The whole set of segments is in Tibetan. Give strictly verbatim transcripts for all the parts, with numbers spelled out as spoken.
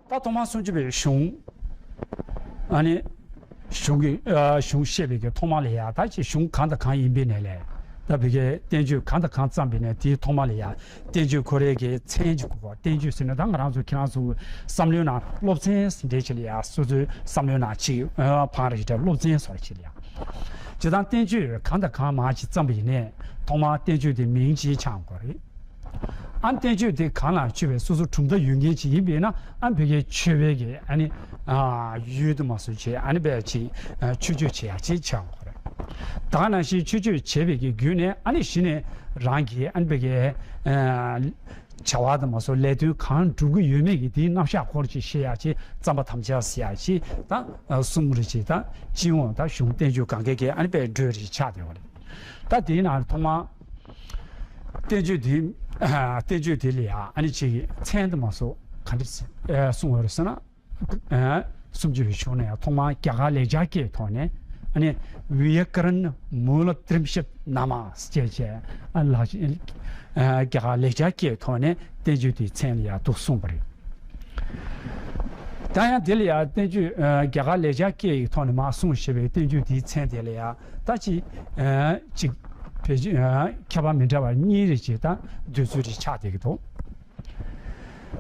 ད་ཐོག་མར་སུམ་ཅུ་པའི་གཞུང་། ཨ་ནི་གཞུང་གི་ཨ་གཞུང་བཤད་པའི་གི་ཐོག་མ་ལ་ཡ། ད་ཅིག་གཞུང་གང་དང་གང་ཡིན་པའི་ནས་ལས། ད་བི་གའི་བསྟན་བཅོས་གང་དང་གང་བརྩམས་པའི་ནས་དེའི་ཐོག་མ་ལ་ཡ། བསྟན་བཅོས་ཁོ་རའི་གི་མཚན་གཅིག་གོ། བསྟན་བཅོས་ཟེར་ན་ད་ང་རང་ཚོ་ཁྱེད་རང་ཚོ་བསམ་བློའི་ནང་སློབ་ཚན་ཟེར་འདྲ་ཅིག་ལ་ཡ། སོ་སོའི་བསམ་བློའི་ནང་ཅིག་ཨ་བང་རེ་ཞིག་འདྲ་སློབ་ཚན་སོགས་ཅིག་ལ་ཡ། སྤྱིར་བཏང་བསྟན་བཅོས་གང་དང་གང་མང་ཅིག་བརྩམས་པ་ཡིན་ནའི། ཐོག་མར་བསྟན་བཅོས་དེ་མིང་ཅིག་ཆགས་དགོས་རེད། ཨ་བསྟན་བཅོས་དེ་གང་ལ་མཆོད་པའི་སོ་སོ་གྲུབ་མཐའ་ཡོད་མཁན་ཅིག་ཡིན་པས་ན། ཨ་བི་གའི་མཆོད་པའི་གི་ཨ་ནི་ཨ་ཡུལ་དུ་མ་སོང་བྱས། ཨ་ནི་བས་ཅིག་ཨ་མཆོད་བརྗོད་བྱེད་ཡ་ཅིག་ཆགས་དགོས་རེད། ད་ག་ནང་བཞིན་མཆོད་བརྗོད་བྱས་པའི་གི་བརྒྱུད་ནས། ཨ་ནི་གཞི་ནས་རང་གི་ཨ་ནི་བི་གའི་ཨ་བྱ་བ་དུ་མ་སོང་ལས་དོན་གང་སྒྲུབ་ཀྱི་ཡོད་མེད་ཀྱི་དེའི་རྣམ་གཞག་སྐོར་ཅིག་བཤད་ཡ་ཅིག་བརྩམ་པར་དམ་བཅའ་ཟེར་ཡ་ཅིག་ད་གསུམ་རེ་ཅིག་ད་སྤྱི་ཡོངས་ད་གཞུང་བསྟན་བཅོས་གང་གའི་གི་ཨ་ནི་པའི་འགྲོས་རེ་ཆགས་བསྡད་པ་རེད། ད་དེའི་ནང་ཐོག་མ་བསྟན་བཅོས་དེ་བསྟན་བཅོས་དེ་ལ་ཡ་ཨ་ནི་ཅིག་མཚན་དུ་མ་སོང་ག་འདྲ་གསུངས་པ་རེད་ཟེར་ན། སུམ་ཅུ་པའི་གཞུང་ནས་ཐོག་མར་རྒྱ་གར་ལེགས་སྦྱར་སྐད་ཐོག་ནས། ཨ་ནི་བྱཱ་ཀ་ར་ཎ་མཱུ་ལ་ཏྲིཾ་ཤད་ན་མ་ཞེས་བྱས། ཨ་ལགས། རྒྱ་གར་ལེགས་སྦྱར་སྐད་ཐོག་ནས་བསྟན་བཅོས་དེའི་མཚན་ལ་ཡང་འདུག་གསུངས་པ་རེད། ད་ཡང་དེ་ལ་ཡང་བསྟན་བཅོས་རྒྱ་གར་ལེགས་སྦྱར་སྐད་ཡིག་ཐོག་ནས་མར་གསུངས་བཞག་པའི་བསྟན་བཅོས་དེའི་མཚན་དེ་ལ་ཡང་ད་ཅིག་ཅིག་བེད་སྤྱོད་ཁྱད་པར་མི་འདྲ་བ་གཉིས་རེ་ཅིག་ད་འདོད་ཚུལ་རེ་ཆགས་བསྡད་ཀྱི་འདུག་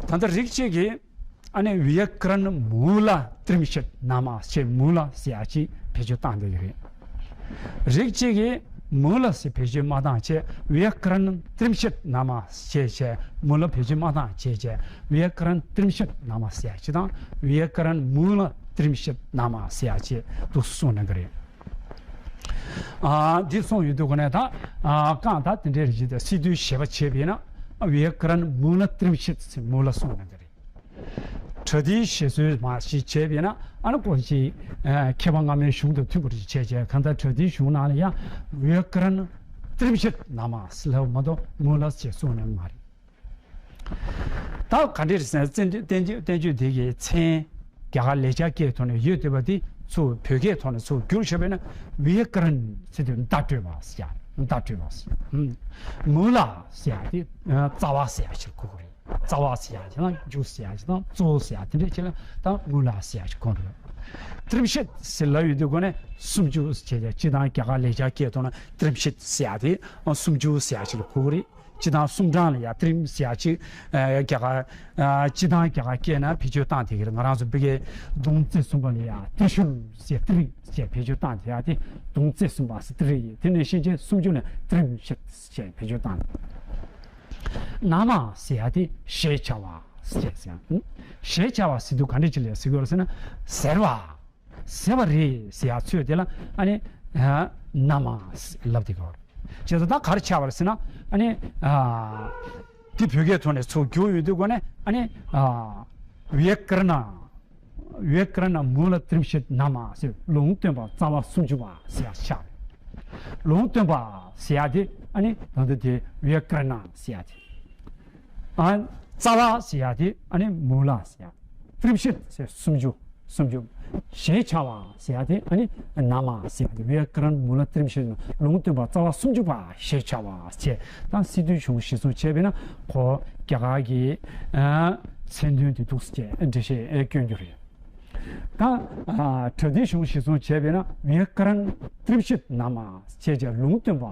ད་ལྟ་རིགས་གཅིག་གིས། ཨ་ནི་བྱཱ་ཀ་ར་ཎ་མཱུ་ལ་ཏྲིཾ་ཤད་ན་མ་ཞེས་མཱུ་ལ་ཟེར་ཡ་ཅིག་བེད་སྤྱོད་བཏང་བསྡད་ཀྱི་རེད། རིགས་གཅིག་གིས་མཱུ་ལ་ཟེར་བེད་སྤྱོད་མ་བཏང་བྱས། བྱཱ་ཀ་ར་ཎ་ཏྲིཾ་ཤད་ན་མ་ཞེས་བྱས་མཱུ་ལ་བེད་སྤྱོད་མ་བཏང་བྱས་བྱས། བྱཱ་ཀ་ར་ཎ་ཏྲིཾ་ཤད་ན་མ་ཟེར་ཡ་ཅིག་དང་། བྱཱ་ཀ་ར་ཎ་མཱུ་ལ་ཏྲིཾ་ཤད་ན་མ་ཟེར་ཡ་ཅིག་འདུག་གསུངས་གནང་གི་རེད། ཨ་འདི་གསུངས་ཡོད་དུས་གོ་ནས་ད་ཨ་གང་ད་དེ་འདྲའི་རིགས་ཀྱི་སི་ཏུའི་བཞེད་པ་བྱས་པས་ན། བྱཱ་ཀ་ར་ཎ་མཱུ་ལ་ཏྲིཾ་ཤད་ཟེར་མཱུ་ལ་གསུངས་གནང་གི་རེད། པྲ་ཏིའི་བཞེད་སྲོལ་མ་ཞིག་བྱས་པས་ན། ཨ་ནི་ཀོ་ཅི་ཨ་མཁས་པ་སྔ་མའི་གཞུང་དང་མཐུན་པར་བྱས་བྱས། གང་ལྟར་པྲ་ཏིའི་གཞུང་ནང་ལ་ཡང་བྱཱ་ཀ་ར་ཎ་ཏྲིཾ་ཤད་ན་མ་ཟེར་ལབ་མ་གཏོགས་མཱུ་ལ་ཞེས་གསུངས་གནང་མ་རེད། ད་ག་འདྲ་རེད་ཟེར་ན། བསྟན་བསྟན་བསྟན་བཅོས་དེ་གི་མཚན་རྒྱ་གར་ལེགས་སྦྱར་སྐད་ཐོག་ནས་ཡོད་བསྡད་པ་དེ་ཚུར་བོད་སྐད་ཐོག་ནས་ཚུར་བསྒྱུར་བཞག་པས་ན། བྱཱ་ཀ་ར་ཎ་ཟེར་དུས་བརྡ་སྤྲོད་པ་ཟེར་ཡ། བརྡ་སྤྲོད་པ་ཟེར་ཡ། མཱུ་ལ་ཟེར་ཡ་དེ་རྩ་བ་ཟེར་ཡ་ཞིག་གོ་གི་རེད། རྩ་བ་ཟེར་ཡ་ཞིག་དང་། རྒྱུ་ཟེར་ཡ་ཞིག་དང་། གཙོ་བོ་ཟེར་ཡ་དེ་འདྲ་ཅིག་ལ་ད་མཱུ་ལ་ཟེར་ཡ་ཞིག་གོ་གི་རེད། ཏྲིཾ་ཤད་ཟེར་ལབ་ཡོང་དུས་གོ་ནས་སུམ་ཅུ་ཟེར་ཡ། སྤྱིར་བཏང་རྒྱ་གར་ལེགས་སྦྱར་སྐད་ཐོག་ན་ཏྲིཾ་ཤད་ཟེར་ཡ་དེ་སུམ་ཅུ་ཟེར་ཡ་ཞིག་ལ་གོ་གི་རེད། སྤྱིར་བཏང་སུམ་གྲངས་ལ་ཡ་ཏྲིཾ་ཟེར་ཡ་ཅིག་ཨ་རྒྱ་གར་ཨ་སྤྱིར་བཏང་རྒྱ་གར་སྐད་ནང་བེད་སྤྱོད་བཏང་བསྡད་ཀྱི་རེད། ང་རང་ཚོ་ཕ་གིའི་མདུང་རྩེ་གསུམ་པ་ལ་ཡ་ཏྲི་ཤཱུལ་ཟེར། ཏྲི་ཟེར་བེད་སྤྱོད་བཏང་བསྡད་ཡ་དེ་མདུང་རྩེ་གསུམ་པ་ཟེར། ཏྲི་ཡིན། དེ་ནས་ཕྱིན་ཆད་སུམ་ཅུ་ནས་ཏྲིཾ་ཤད་ཟེར་བེད་སྤྱོད་བཏང་། ན་མ་ཟེར་ཡ་དེ་ཞེས་བྱ་བ་ཟེར་ཟེར། ཞེས་བྱ་བ་ཟེར་དུས་ག་འདྲ་ཅིག་ལ་ཟེར་དགོས་རེད་ཟེར་ན། ཟེར་བ། ཟེར་བ་རེད་ཟེར་ཡ་ཚོད་དེ་ལ་ཨ་ནི་ཨ་ན་མ་ལབ་བསྡད་ཀྱི་ཡོད་རེད། བྱས་ཙང་ད་ག་རེ་ཆགས་པ་རེད་ཟེར་ན། ཨ་ནི་ཨ་དེ་བོད་སྐད་ཐོག་ནས་ཚུར་བསྒྱུར་ཡོང་དུས་གོ་ནས། ཨ་ནི་ཨ་བྱཱ་ཀ་ར་ཎ། བྱཱ་ཀ་ར་ཎ་མཱུ་ལ་ཏྲིཾ་ཤད་ན་མ་ཟེར། ལུང་སྟོན་པ་རྩ་བ་སུམ་ཅུ་པ་ཟེར་ཡ་ཆགས་རེད། ལུང་སྟོན་པ་ཟེར་ཡ་དེ་ཨ་ནི་ད་ལྟ་དེ་བྱཱ་ཀ་ར་ཎ་ཟེར་ཡ་དེ། ཨ་རྩ་བ་ཟེར་ཡ་དེ་ཨ་ནི་མཱུ་ལ་ཟེར་ཡ། ཏྲིཾ་ཤད་ཟེར་སུམ་ཅུ། སུམ་ཅུ། ཞེས་བྱ་བ་ཟེར་ཡ་དེ་ཨ་ནི་ན་མ་ཟེར་ཡ་དེ། བྱཱ་ཀ་ར་ཎ་མཱུ་ལ་ཏྲིཾ་ཤད་ལུང་སྟོན་པ་རྩ་བ་སུམ་ཅུ་པ་ཞེས་བྱ་བ་ཟེར། ད་སི་ཏུའི་གཞུང་གཞིར་བཟུང་བྱས་པས་ན་ཁོ་རྒྱ་གར་གྱི་ཨ་མཚན་དོན་དེ་འདུག་ཟེར་འགྲེལ་བཤད་སྐྱོན་རྒྱུ་རེད། ད་ཨ་པྲ་ཏིའི་གཞུང་གཞིར་བཟུང་བྱས་པས་ན་བྱཱ་ཀ་ར་ཎ་ཏྲིཾ་ཤད་ན་མ་ཞེས་བྱ་ལུང་སྟོན་པ་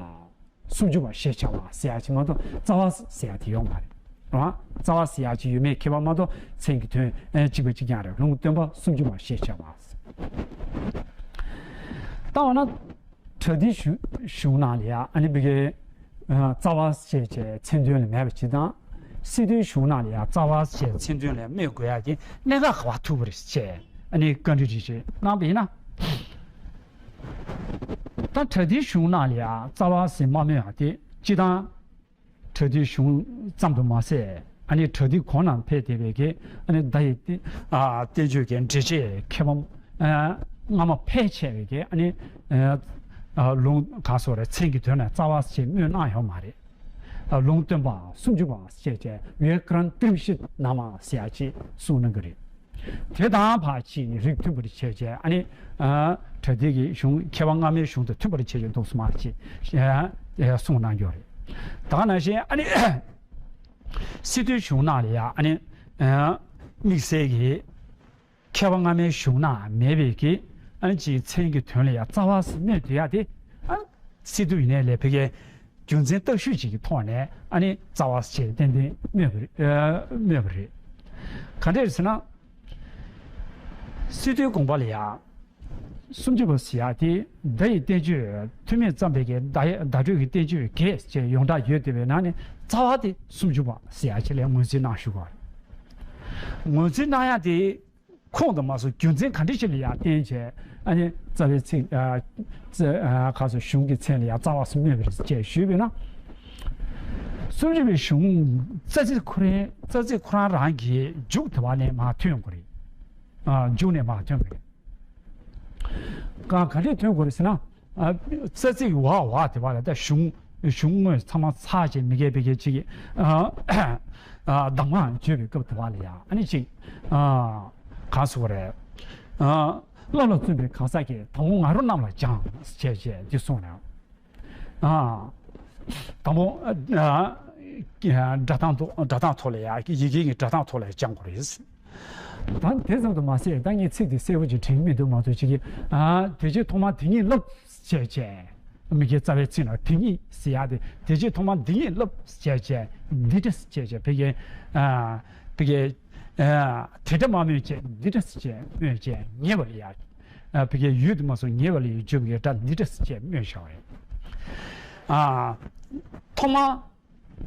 སུམ་ཅུ་པ་ཞེས་བྱ་བ་ཟེར་ཡ་ཅིག་མ་གཏོགས་རྩ་བ་ཟེར་ཡ་དེ་ཡོད་མ་རེད། རེད་བ། རྩ་བ་ཟེར་ཡ་ཅིག་ཡོད་མེད་ཁྱད་པར་མ་གཏོགས་མཚན་གྱི་དོན་ཨེ་གཅིག་པ་གཅིག་རྐྱང་རེད། ལུང་སྟོན་པ་སུམ་ཅུ་པ་ཞེས་བྱ་བ། ད་འོ་ན་པྲ་ཏིའི་གཞུང་གཞུང་ནང་ལ་ཡ་ཨ་ནི་ཕ་གིའི་ཨ་རྩ་བ་ཞེས་བྱའི་མཚན་དོན་ལ་མེད་པ་ཅིག་དང་། སི་ཏུའི་གཞུང་ནང་ལ་ཡ་རྩ་བ་ཞེས་མཚན་དོན་ལ་སྨོས་དགོས་ཡ་དེ་གནད་འགག་ག་པར་ཐུག་པ་རེད་ཅེས་ཨ་ནི་བཀའ་འདྲི་རེ་ཞིག་གནང་བ་ཡིན་ན། ད་པྲ་ཏིའི་གཞུང་ནང་ལ་ཡ་རྩ་བ་ཟེར་མ་སྨོས་ཡ་དེ་སྤྱིར་བཏང་པྲ་ཏིའི་གཞུང་ཙམ་དུ་མ་ཟད། ཨ་ནི་པྲ་ཏི་གོང་ན་ཕེབས་བསྡད་པའི་གི་ཨ་ནི་ད་ཡི་ཏི་ཨ་བསྟན་བཅོས་ཀྱི་འགྲེལ་བྱེད་མཁས་པ་ཨ་སྔ་མ་ཕལ་ཆེ་བའི་གི་ཨ་ནི་ཨ་ལུང་གང་སོགས་རེ་མཚན་གྱི་དོན་ལ་རྩ་བ་ཞེས་སྨོས་གནང་ཡོད་མ་རེད། ཨ་ལུང་སྟོན་པ་སུམ་ཅུ་པ་ཞེས་བྱའི་བྱཱ་ཀ་ར་ཎ་ཏྲིཾ་ཤད་ན་མ་ཟེར་ཡ་ཅིག་གསུངས་གནང་གི་རེད། དེ་དང་ཕར་ཅིག་རིགས་མཐུན་པར་བྱས་བྱས། ཨ་ནི་ཨ་པྲ་ཏི་གི་གཞུང་མཁས་པ་སྔ་མའི་གཞུང་དང་མཐུན་པར་བྱས་བྱས་འདུག་སེ་མར་ཅིག་ཨ་ཨ་གསུངས་གནང་ཡོད་རེད། ད་ག་ནང་བཞིན་ཨ་ནི་སི་ཏུའི་གཞུང་ནང་ལ་ཡ་ཨ་ནི་ཨ་ དམིགས་བསལ་གྱི་མཁས་པ་སྔ་མའི་གཞུང་ན་མེད་པའི་གི་ཨ་ནི་ཅིག་མཚན་གྱི་དོན་ལ་ཡང་རྩ་བ་སེ་སྨོས་བསྡད་ཡ་དེ། ཨ་སི་ཏུ་ཡིན་ནའི་ལས་ཕ་གིའི་རྒྱུ་མཚན་བརྟག་ཞིབ་ཅིག་གི་ཐོག་ནས་ཨ་ནི་རྩ་བ་སེ་ཏན་ཏན་སྨོས་པ་རེད། ཨ་སྨོས་པ་རེད། ག་འདྲས་ཟེར་ན། སི་ཏུའི་དགོངས་པ་ལ་ཡང་། སུམ་ཅུ་པ་ཟེར་ཡ་དེ་བརྡ་ཡི་བསྟན་བཅོས། ཐུ་མིས་བརྩམས་པའི་གི་བརྡ་བརྡ་སྤྲོད་ཀྱི་བསྟན་བཅོས་བརྒྱད་ཅེས་ཡོངས་གྲགས་ཡོད་བསྡད་པའི་ནང་ནས་རྩ་བ་དེ་སུམ་ཅུ་པ་ཟེར་ཡ་ཅིག་ལ་ངོས་འཛིན་གནང་བཞུགས་པ་རེད། ངོས་འཛིན་གནང་ཡ་དེ་ཁུངས་དང་མ་སོགས་རྒྱུ་མཚན་ག་འདྲ་ཞིག་ལ་ཡང་བརྟེན་བྱས་ཨ་ནི་རྩ་བའི་ཚིག་ཨ་རྩ་ཨ་ཁ་སོ་གཞུང་གི་མཚན་ལ་ཡང་རྩ་བ་སེ་སྨོས་པ་རེད་ཅེས་ཞུས་པས་ན། སུམ་ཅུ་པའི་གཞུང་རྩ་ཚིག་ཁོ་རང་རྩ་ཚིག་ཁོ་རང་རང་གི་མཇུག་དེ་བ་ནས་མར་ཐོན་དགོས་རེད། ཨ་མཇུག་ནས་མར་ཐོན་དགོས་རེད། ག་ག་འདྲས་ཐོན་དགོས་རེད་ཟེར་ན། ཨ་རྩ་ཚིག་བ་བ་དེ་བ་ལ་ད་གཞུང་གཞུང་དངོས་ཚང་མ་ཚར་བྱས་མི་སྐད་ཕ་གིའི་ཅིག་ཨ་ཨ་གདམས་ངག་བརྗོད་པའི་སྐབས་དེ་བ་ལ་ཡང་ཨ་ནི་ཅིག་ཨ་གང་ཟེར་དགོས་རེད། ཨ་བསླབ་ལ་བརྩོན་པའི་གང་ཟག་གིས། དང་པོ་ང་རོ་རྣམས་ལ་སྦྱང་། ཞེས་བྱས་འདི་གསུངས་ནས། ཨ་དང་པོ་ཨ་སྒྲ་གདངས་ཐོག་སྒྲ་གདངས་ཐོག་ལ་ཡང་ཡི་གེ་གི་སྒྲ་གདངས་ཐོག་ལ་སྦྱང་དགོས་རེད། ད་དེ་ཙམ་དུ་མ་ཟད་ད་ངས་ཚིག་འདི་གསལ་པོ་ཅིག་དྲན་མི་འདུག་མ་གཏོགས་ཅིག་གིས་ཨ་དེ་རྗེས་ཐོག་མར་དེ་ཉིད་བསླབ་ཞེས་བྱས། མི་དགེ་རྩ་བའི་ཚིག་ནང་དེ་ཉིད་ཟེར་ཡ་དེ་དེ་རྗེས་ཐོག་མར་འདི་ཉིད་བསླབ་ཞེས་བྱས་འདི་འདྲ་ཞེས་བྱས་ཕ་གིའི་ཨ་ཕ་གིའི་ཨ་དེ་འདྲ་མ་སྨོས་བྱས་འདི་འདྲ་ཞེས་སྨོས་བྱས་ཉེ་བ་ལ་ཡ། ཨ་ཕ་གིའི་ཡུལ་དུ་མ་སོང་ཉེ་བ་ལ་ཡི་བརྗོད་པའི་སྒྲ་འདི་འདྲ་ཞེས་སྨོས་བཞག་པ་རེད། ཨ་ཐོག་མ་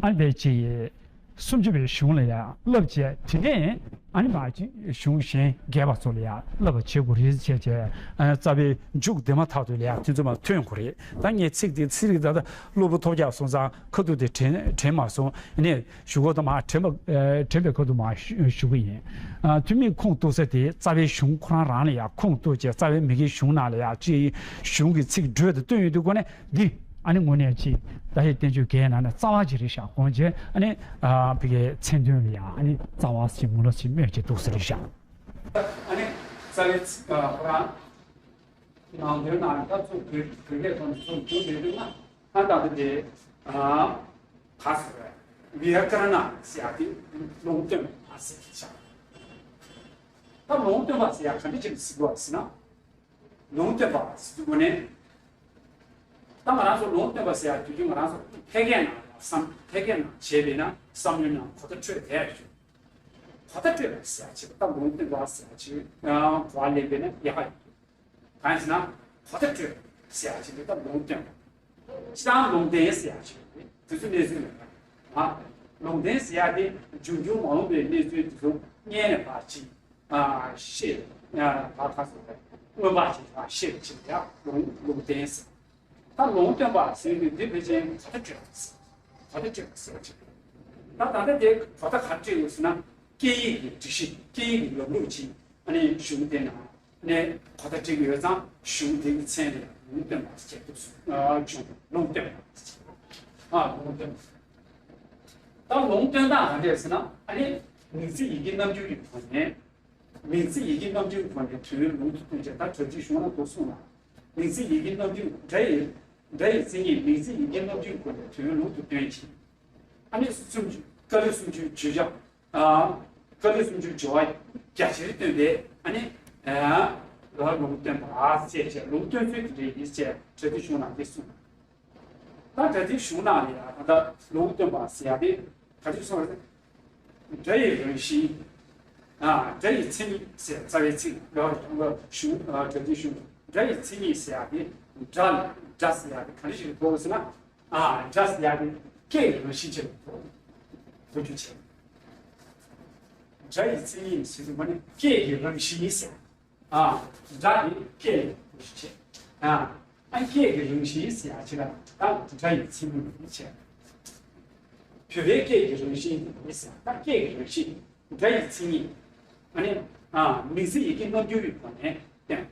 ཨ་ནི་ཕལ་ཆེར་སུམ་ཅུ་པའི་གཞུང་ལ་ཡང་བསླབ་བྱས་དེ་ནས་ཨ་ནི་མ་ཅིག་གཞུང་གཞན་རྒྱས་པ་ཚོ་ལ་ཡང་བསླབ་པ་བྱེད་དགོས་རེད་བྱས་བྱས་ཨ་རྩ་བའི་མཇུག་དེ་མ་ཐག་ཏུ་ལ་ཡང་དེ་ཚོ་མ་ཐོན་དགོས་རེད། ད་ངས་ཚིག་དེ་ཚིག་རིགས་ད་ལྟ་གློ་བུར་ཐོལ་རྒྱག་སོང་ཙང་ཁ་ཐུག་དེ་དྲན་དྲན་མ་སོང་ནས། ཞུ་གོ་དང་མ་དྲན་པ་ཨ་དྲན་པའི་ཁ་ཐུག་མ་ཞུ་ཞུ་གི་ཡིན། ཨ་ཐུ་མིས་ཁུངས་གཏུགས་ས་དེ་རྩ་བའི་གཞུང་ཁོ་རང་རང་ལ་ཡང་ཁུངས་གཏུགས་བྱས་རྩ་བའི་མི་དགེའི་གཞུང་ནང་ལ་ཡང་ཅིག་གཞུང་གི་ཚིག་འགྲོས་དང་བསྟུན་ཡོད་དུས་སྒོ་ནས་འདི་ཨ་ནི་དངོས་གནས་ཅིག་བརྡ་ཡི་བསྟན་བཅོས་བརྒྱད་ནང་ནས་རྩ་བ་ཅིག་རེད་ཤག་དགོངས་བྱས་ཨ་ནི་ཨ་ཕ་གིའི་མཚན་དོན་ལ་ཡང་ཨ་ནི་རྩ་བ་ཞིག་མུ་ལ་ཞིག་སྨོས་ཀྱི་འདུག་ས་རེད་ཤག་ཨ་ནི་རྩ་བའི་ཚིག་ཨ་ཁོ་རང་ནང་དོན་ནང་ད་ཚོ་བོད་བོད་སྐད་ཐོག་ནས་ཚོ་བྱུང་མེད་དུས་ན་ཨ་ད་དེ་དེ་ཨ་ག་ཟེར་བས་བི་ཡ་ཀ་ར་ན་ཟེར་ཡ་དེ་ལུང་སྟོན་པ་ཟེར་གྱི་ཤག་ད་ལུང་སྟོན་པ་ཟེར་ཡ་ག་འདྲ་ཅིག་ཟེར་དགོས་ཟེར་ན། ལུང་སྟོན་པ་ཟེར་དུས་སྒོ་ནས། ད་ང་རང་ཚོ་ལུང་སྟོན་པ་ཟེར་ཡ་དུས་རྒྱུན་ང་རང་ཚོ་ཕལ་སྐད་ནང་བསམ་ཕལ་སྐད་ནང་བྱས་པས་ན་བསམ་བློའི་ནང་གོ་བརྡ་འཕྲོད་བསྡད་ཡ་ཡོད། གོ་བརྡ་འཕྲོད་པ་ཟེར་ཡ་བྱས་པ་ད་ལུང་སྟོན་པ་ཟེར་ཡ་བྱས་གོ་བ་ལེན་པས་ན་ཡག་ག་ཡོད། གང་ཡིན་ཟེར་ན་གོ་བརྡ་སྤྲོད་ཟེར་ཡ་ཅིག་འདུག་ད་ལུང་སྟོན་པ། སྤྱིར་བཏང་ལུང་བསྟན་ཟེར་ཡ་ཅིག་ཡོད་རེད། དེ་ཚོ་གནས་ཚུལ་མེད་པ། ལུང་བསྟན་ཟེར་ཡ་དེ་འབྱུང་འགྱུར་མ་འོངས་པའི་གནས་ཚུལ་དེ་ཚོ་སྔོན་ནས་ཕར་ཅིག་ཤེས་ཕར་ཁ་སོ་མངོན་པ་ཅིག་ཕར་ཤེས་ཅིག་ཡ་ལུང་ལུང་བསྟན་ཟེར། ད་ལུང་སྟོན་པ་ཟེར་དུས་འདི་ཕལ་ཆེར་གོ་བརྡ་སྤྲོད་པ་ཟེར། གོ་བརྡ་སྤྲོད་པ་ཟེར་ཅིག་ད་ད་ལྟ་དེ་གོ་བརྡ་ག་རེ་སྤྲད་ཡོད་ཟེར་ན་སྐད་ཡིག་གི་སྒྲིག་གཞི་སྐད་ཡིག་གི་ལམ་ལུགས་ཅིག་ཨ་ནི་གཞུང་དེ་ནང་ནས་གོ་བརྡ་སྤྲད་ཀྱི་ཡོད་ཙང་གཞུང་དེ་གི་མཚན་ལ་ལུང་སྟོན་པ་ཞེས་འདུག་སོ། ཨ་བྱུང་ལུང་སྟོན་པ། ཨ་ལུང་སྟོན་པ། ད་ལུང་སྟོན་སྟངས་ག་འདྲས་ཟེར་ན་ཨ་ནི་མིང་ཚིག་ཡི་གེ་རྣམ་འགྱུར་གྱི་སྒོ་ནས། མིང་ཚིག་ཡི་གེ་རྣམ་འགྱུར་གྱི་སྒོ་ནས་དོན་ལུང་དུ་སྟོན་བྱེད། ད་གྲ་སྒྲིག་གཞུང་ལ་འདུག་གསུངས་ལ། མིང་ཚིག་ཡི་གེ་རྣམ་འགྱུར་སྒྲ་ཡི་སྒྲ་ཡི་མཚན་ཉིད་མིང་ཚིག་ཡི་གེ་རྣམ་འགྱུར་གྱི་སྒོ་ནས་དོན་ལུང་དུ་སྟོན་བྱེད། ཨ་ནི་སུམ་ཅུ་ཀཱ་ལི་སུམ་ཅུའི་བརྗོད་བྱ། ཨ་ཀཱ་ལི་སུམ་ཅུའི་སྦྱོར་བ་རྒྱ་ཆེར་སྟོན་པས་ཨ་ནི་ཨ་ལུང་སྟོན་པ་ཟེར་བྱས་ལུང་སྟོན་ཚུལ་དེ་འདྲ་ཡིན་ཅེས་གྲ་སྒྲིག་གཞུང་ནང་འདི་གསུངས། ད་གྲ་སྒྲིག་གཞུང་ནང་ལ་ཡང་ད་ལྟ་ལུང་སྟོན་པ་ཟེར་ཡ་དེ་ག་ཅིག་གསུངས་རེད། སྒྲ་ཡི་རང་བཞིན། ཨ་སྒྲ་ཡི་མཚན་ཉིད་ཟེར་རྩ་བའི་ཚིག་ལ་གཞུང་གྲ་སྒྲིག་གཞུང་སྒྲ་ཡི་མཚན་ཉིད་ཟེར་ཡ་དེ་སྒྲ་སྒྲ་ཟེར་ཡ་དེ་ག་རེ་ཞིག་གོ་དགོས་ཟེར་ན། ཨ་སྒྲ་ཟེར་ཡ་དེ་སྐད་ཀྱི་རང་བཞིན་ཅན་དུ་འགྱུར་བྱེད། སྒྲ་ཡི་མཚན་ཉིད་ཟེར་དུས་མ་ནི་སྐད་ཀྱི་རང་བཞིན་ཟེར། ཨ་སྒྲ་དེ་སྐད་ཀྱི་རང་བཞིན་བྱེད། ཨ་ཨ་སྐད་ཀྱི་རང་བཞིན་ཟེར་ཡ་ཅིག་ལ་ད་སྒྲ་ཡི་མཚན་ཉིད་ཡིན་བྱེད། བོད་པའི་སྐད་ཀྱི་རང་བཞིན་ཡིན་ཟེར་ད་སྐད་ཀྱི་རང་བཞིན། སྒྲ་ཡི་མཚན་ཉིད། ཨ་ནི་ཨ་མིང་ཚིག་ཡི་གེ་རྣམ་འགྱུར་བའི་སྒོ་ནས་བསྟན།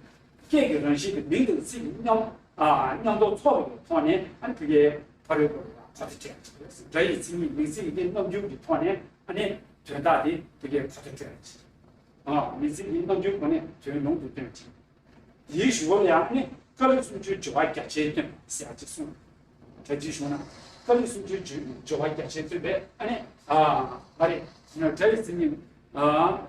སྐད་ཀྱི་རང་བཞིན་གྱི་མིང་དང་ཚིག་གི་མཉམ་ཨ་མཉམ་དུ་ཚོགས་པའི་ཐོག་ནས་ཨ་ནི་བོད་ཀྱི་ཕ་རོལ་པོ་ལ་གོ་བརྡ་སྤྲད། སྒྲ་ཡི་མཚན་ཉིད་མིང་ཚིག་ཡི་གེ་རྣམ་འགྱུར་གྱི་ཐོག་ནས་ཨ་ནི་དོན་དག་དེ་བོད་ཀྱི་གོ་བརྡ་སྤྲད། ཨ་མིང་ཚིག་ཡི་གེ་རྣམ་འགྱུར་སྒོ་ནས་དོན་ལུང་དུ་སྟོན་ཅིང་། དེའི་གཞུག་གུ་ལ་ཡང་ནི་ཀཱ་ལི་སུམ་ཅུའི་སྦྱོར་བ་རྒྱ་ཆེར་སྟོན་ཟེར་ཡ་ཅིག་གསུངས། གྲ་སྒྲིག་གཞུང་ན་ཀཱ་ལི་སུམ་ཅུའི་སྦྱོར་བ་རྒྱ་ཆེར་སྟོན་པས་ཨ་ནི་ཨ་མ་རེད་སྒྲ་ཡི་མཚན་ཉིད་ཨ་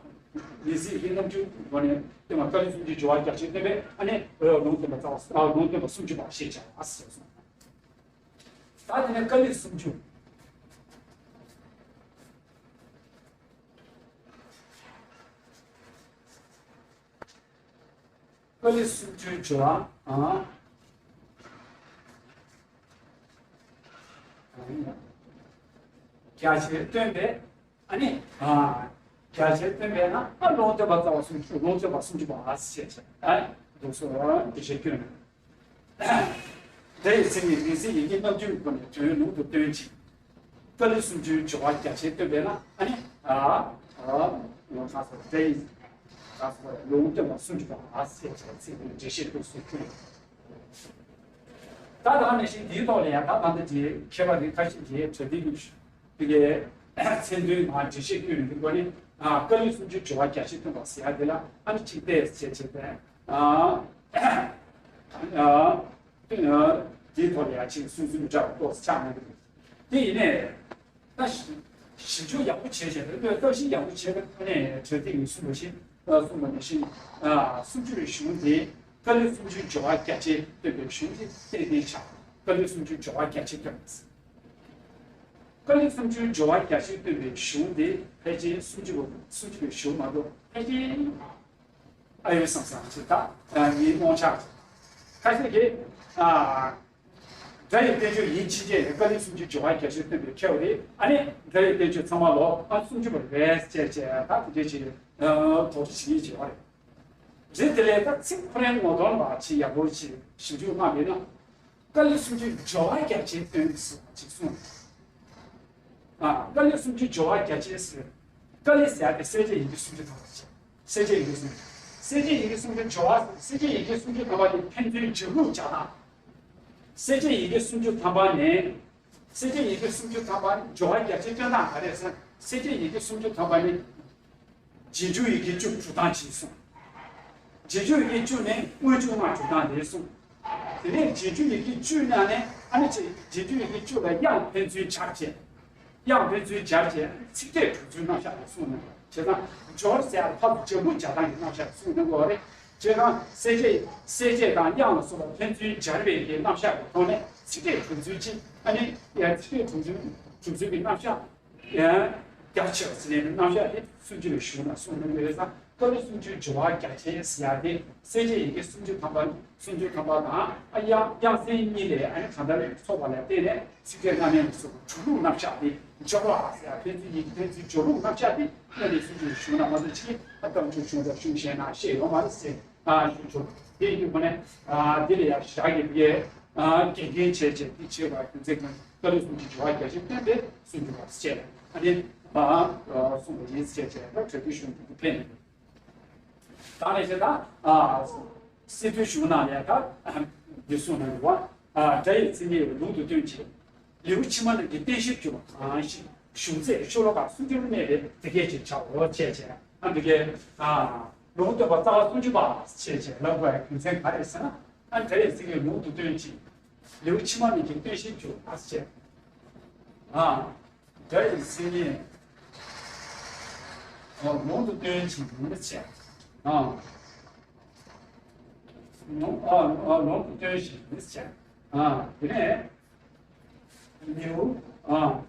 ལས་ཚིག་ཡི་གེ་རྣམ་འགྱུར་སྒོ་ནས་སྟོན་པ། ཀཱ་ལི་སུམ་ཅུའི་སྦྱོར་བ་རྒྱ་ཆེར་སྟོན་པས། ཨ་ནི་ལུང་སྟོན་པ་རྩ་བ། ལུང་སྟོན་པ་སུམ་ཅུ་པ་ཞེས་བྱ་བ་ཟེར་གསུངས། ད་དེ་ནས་ཀཱ་ལི་སུམ་ཅུ། ཀཱ་ལི་སུམ་ཅུའི་སྦྱོར་བ། ཨ། རྒྱ་ཆེར་སྟོན་པས། ཨ་ནི། ཨ། རྒྱ་ཆེར་སྟོན་པས་ན། ཨ། ལུང་སྟོན་པ་རྩ་བ་སུམ་ཅུ། ལུང་སྟོན་པ་སུམ་ཅུ་པ་ཞེས་བྱ། ཨ། འདུག་སོ། འགྲེལ་བཤད་སྐྱོན། སྒྲ་ཡི་མཚན་ཉིད་ལས་ཚིག་ཡི་གེ་རྣམ་འགྱུར་སྒོ་ནས་དོན་ལུང་དུ་སྟོན་ཅིང་། ཀཱ་ལི་སུམ་ཅུའི་སྦྱོར་བ་རྒྱ་ཆེར་སྟོན་པས་ན། ཨ་ནི། ཨ། ཨ། ལུང་སྟོན་པ་སུམ་ཅུ་པ་ཞེས་བྱ་བའི་ཚིག་དེ་འགྲེལ་བཤད་འདུག་སོ། ད་ད་ནས་ཤིང་འདིའི་ཐོག་ལ་ཡང་ད་ད་ལྟ་ཅིག་མཁས་པ་རིགས་ཁ་ཤས་ཀྱིས་གྲ་སྒྲིག་གི་དེ་གའི་མཚན་དོན་ནང་འགྲེལ་བཤད་སྐྱོན་ཡོང་གི་སྒོ་ནས། ཨ། ཀཱ་ལི་སུམ་ཅུའི་སྦྱོར་བ་རྒྱ་ཆེར་སྟོན་པ་ཟེར་ཡ་དེ་ལ། ཨ་ནི་ཅིག་བལྟས་བྱས་བྱས་པས། ཨ། ཨ། དེའི་ཐོག་ལ་ཡང་ཅིག་སུན་སུན་འདྲ་བོ་ཏོག་ཙམ་ཆགས་མེད་པ་རེད། དེ་ཡིན་ནའི། ད་ཞིབ་ཞིབ་འཇུག་ཡག་པོ་བྱས་བྱས། བློས་བཏང་ཞིབ་ཡག་པོ་བྱས་པའི་ཐོག་ནས་གྲ་སྒྲིག་ཡིན་གསུངས་པ་བཞིན། ཨ། གསུངས་པ་ནང་བཞིན། ཨ། སུམ་ཅུ་པའི་གཞུང་དེ་ཀཱ་ལི་སུམ་ཅུའི་སྦྱོར་བ་རྒྱ་ཆེར་སྟོན་པའི་གཞུང་དེ་ཏན་ཏན་ཆགས། ཀཱ་ལི་སུམ་ཅུའི་སྦྱོར་བ་རྒྱ་ཆེར་སྟོན་པ། ཀཱ་ལི་སུམ་ཅུའི་སྦྱོར་བ་རྒྱ་ཆེར་སྟོན་པའི་གཞུང་དེ་ཕལ་ཆེར་སུམ་ཅུ་པ། སུམ་ཅུ་པའི་གཞུང་མ་གཏོགས་ཕལ་ཆེར། ཨ། ཡོད་བསམ་བསམ་ཞིག་ད་ངའི་རྨོངས་འཆར། ཁ་ཤས་ཀྱིས། ཨ། སྒྲ་ཡི་བསྟན་བཅོས་ཡིན་ཕྱིན་ཆད་ནས་ཀཱ་ལི་སུམ་ཅུའི་སྦྱོར་བ་རྒྱ་ཆེར་སྟོན་པའི་ཁྱད་པར་རེད། ཨ་ནི་སྒྲ་ཡི་བསྟན་བཅོས་ཚང་མ་ལོ། ཨ། སུམ་ཅུ་པ་རེད་ཅེས་བྱས། ད་དེ་འདྲ་ཞིག་དོགས་གཞི་བྱེད་ཀྱི་ཡོད་རེད། རེད། དེ་ལས་ད་ཚིག་ཁོ་རང་ངོ་གདོང་ལ་ཅིག་ཡག་པོ་ཅིག་ཞིབ་འཇུག་གནང་བས་ན། ཀཱ་ལི་སུམ་ཅུའི་སྦྱོར་བ་རྒྱ་ཆེར་སྟོན་ཟེར་ཅིག་གསུངས། ཨ། ཀཱ་ལི་སུམ་ཅུའི་སྦྱོར་བ་རྒྱ་ཆེར་ཟེར། ཀཱ་ལི་ཟེར་ཡ་དེ་གསལ་བྱེད་ཡི་གེ་སུམ་ཅུ་ཐམ་པ་ཅིག་གསལ་བྱེད་ཡི་གེ་སུམ་ཅུ། གསལ་བྱེད་ཡི་གེ་སུམ་ཅུ་སྦྱོར་བ། གསལ་བྱེད་ཡི་གེ་སུམ་ཅུ་ཐམ་པ་དེ་ཕན་ཚུན་སྦྱར་ལུགས་སྦྱར་སྟངས། གསལ་བྱེད་ཡི་གེ་སུམ་ཅུ་ཐམ་པ་ནས། གསལ་བྱེད་ཡི་གེ་སུམ་ཅུ་ཐམ་པ་ནི་སྦྱོར་བ་རྒྱ་ཆེར་སྟོན་སྟངས་ག་རེ་ཟེར། གསལ་བྱེད་ཡི་གེ་སུམ་ཅུ་ཐམ་པ་ནི། རྗེས་འཇུག་ཡི་གེ་བཅུ་གྲུབ་སྟངས་གཅིག་གསུངས། རྗེས་འཇུག་ཡི་གེ་བཅུ་ནི་སྔོན་འཇུག་ལྔ་གྲུབ་སྟངས་དེ་གསུངས། དེ་ནས་རྗེས་འཇུག་ཡི་གེ་བཅུ་ནང་ནས། ཨ་ནི་ཅིག་རྗེས་འཇུག་ཡི་གེ་བཅུ་ལ་དབྱངས་ཕན་ཚུན་སྦྱར་བྱས། དབྱངས་ཕན་ཚུན་སྦྱར་བྱས་ཚིག་ཕྲད་གྲུབ་ཚུལ་རྣམ་གཞག་ལ་གསུངས་ནས། བྱས་ཙང་སྦྱོར་ཟེར་ཡ་ཕར་ཚུར་སྦྱར་ལུགས་སྦྱར་སྟངས་ཀྱི་རྣམ་གཞག་ལ་གསུངས་ནས་ཡོད་རེད། བྱས་ཙང་གསལ་བྱེད། གསལ་བྱེད་དང་དབྱངས་ལ་སོགས་པ་ཕན་ཚུན་སྦྱར་བའི་གི་རྣམ་གཞག་གི་ཐོག་ནས་ཚིག་ཕྲད་གྲུབ་ཚུལ་གཅིག་ཨ་ནི་ཡང་ཚིག་ཕྲད་གྲུབ་ཚུལ། གྲུབ་ཚུལ་གྱི་རྣམ་གཞག་ཡང་རྒྱ་ཆེ་བ་ཟེར་ནས་རྣམ་གཞག་དེ་སུམ་ཅུ་པའི་གཞུང་ན་གསུངས་གནང་གི་ཡོད་ཙང་། ཀཱ་ལི་སུམ་ཅུའི་སྦྱོར་བ་རྒྱ་ཆེ་ཟེར་ཡ་དེ་གསལ་བྱེད་ཡི་གེ་སུམ་ཅུ་ཐམ་པ། སུམ་ཅུ་ཐམ་པ་དང་། ཨ། དབྱངས། དབྱངས་གསལ་གཉིས་ལས། ཨ་ནི་གང་ལྟར་ཚོགས་པ་ལ་བརྟེན་ནས་ཚིག་ཕྲད་རྣམ་དབྱེ་ལ་སོགས་པ་གྲུབ་ལུགས་རྣམ་གཞག་དེ། སྦྱོར་བ་ཟེར་ཡ་ཕན་ཚུན་ཡི་གེ་ཕན་ཚུན་སྦྱོར་ལུགས་རྣམ་གཞག་དེ་ཀཱ་ལི་སུམ་ཅུའི་གཞུང་ན་མ་གཏོགས་ཅིག་ཨ། ལྟ་བཅུ་གཞུང་དང་གཞུང་གཞན་ན་བཤད་ཡོད་མ་རེད་ཟེར། ཨ། ཞུ་ཆོག་དེ་ཡིན་དུས་ཁོ་ནས། ཨ། འདི་ལ་ཡང་ཞག་གི་དེ། ཨ། དགེ་རྒན་བྱས་བྱས་འདི་བྱེད་པ་རྒྱུ་མཚན་གང་། ཀཱ་ལི་སུམ་ཅུའི་སྦྱོར་བ་རྒྱ་ཆེར་སྟོན་པས་སུམ་ཅུ་པ་ཟེར་བྱས། ཨ་ནི། ཨ། གསུངས་པ་ཡིན་ཟེར་བྱས་ད་གྲ་སྒྲིག་གཞུང་དེ་ཕན་ནས། ད་ནས་བྱས་ད། ཨ། སི་ཏུའི་གཞུང་ནང་ལ་ཡང་ད་འདི་གསུངས་གནང་གི་ཡོད་པ། ཨ། སྒྲ་ཡི་མཚན་ཉིད་ལུང་དུ་སྟོན་ཅིང་། ལེའུ་ཕྱི་མ་རྣམས་ཀྱི་རྟེན་གཞིར་གྱུར་པ་གང་ཞིག་གཞུང་ཚད་ཤོ་ལོ་ཀ་སུམ་ཅུར་གནས་པས་དེ་སྐད་ཅེས་བྱའོ་ཅེས་བྱས། ཨ། འདི་གའི། ཨ། ལུང་སྟོན་པ་རྩ་བ་སུམ་ཅུ་པ་ཞེས་བྱས་ལབ་དགོས་པའི་རྒྱུ་མཚན་ག་རེ་ཟེར་ན། ཨ། སྒྲ་ཡི་མཚན་ཉིད་ལུང་དུ་སྟོན་ཅིང་། ལེའུ་ཕྱི་མ་རྣམས་ཀྱི་རྟེན་གཞིར་གྱུར་པ་ཞེས། ཨ། སྒྲ་ཡི་མཚན་ཉིད། ཨ། ལུང་དུ་སྟོན་ཅིང་ཞེས། ཨ། ལུང་། ཨ། ཨ། ལུང་དུ་སྟོན་ཅིང་ཞེས། ཨ། དེ་ནས་ལེའུ། ཨ།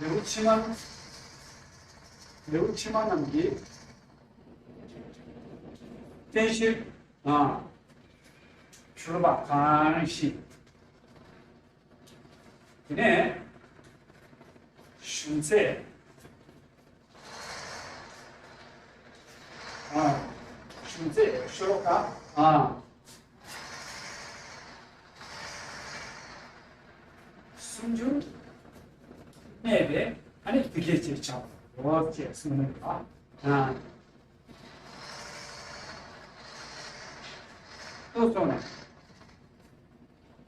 ལེའུ་ཕྱི་མ། ལེའུ་ཕྱི་མ་རྣམས་ཀྱི་རྟེན་གཞིར། ཨ། གྱུར་པ་གང་ཞིག་དེ་ནས་གཞུང་ཚད། ཨ། གཞུང་ཚད་ཤོ་ལོ་ཀ། ཨ། སུམ་ཅུར་གནས་པས། ཨ་ནི་དེ་སྐད་ཅེས་བྱའོ་ཅེས་གསུངས་ནས། ཨ། ཨ། ཏོག་ཙམ་ནས།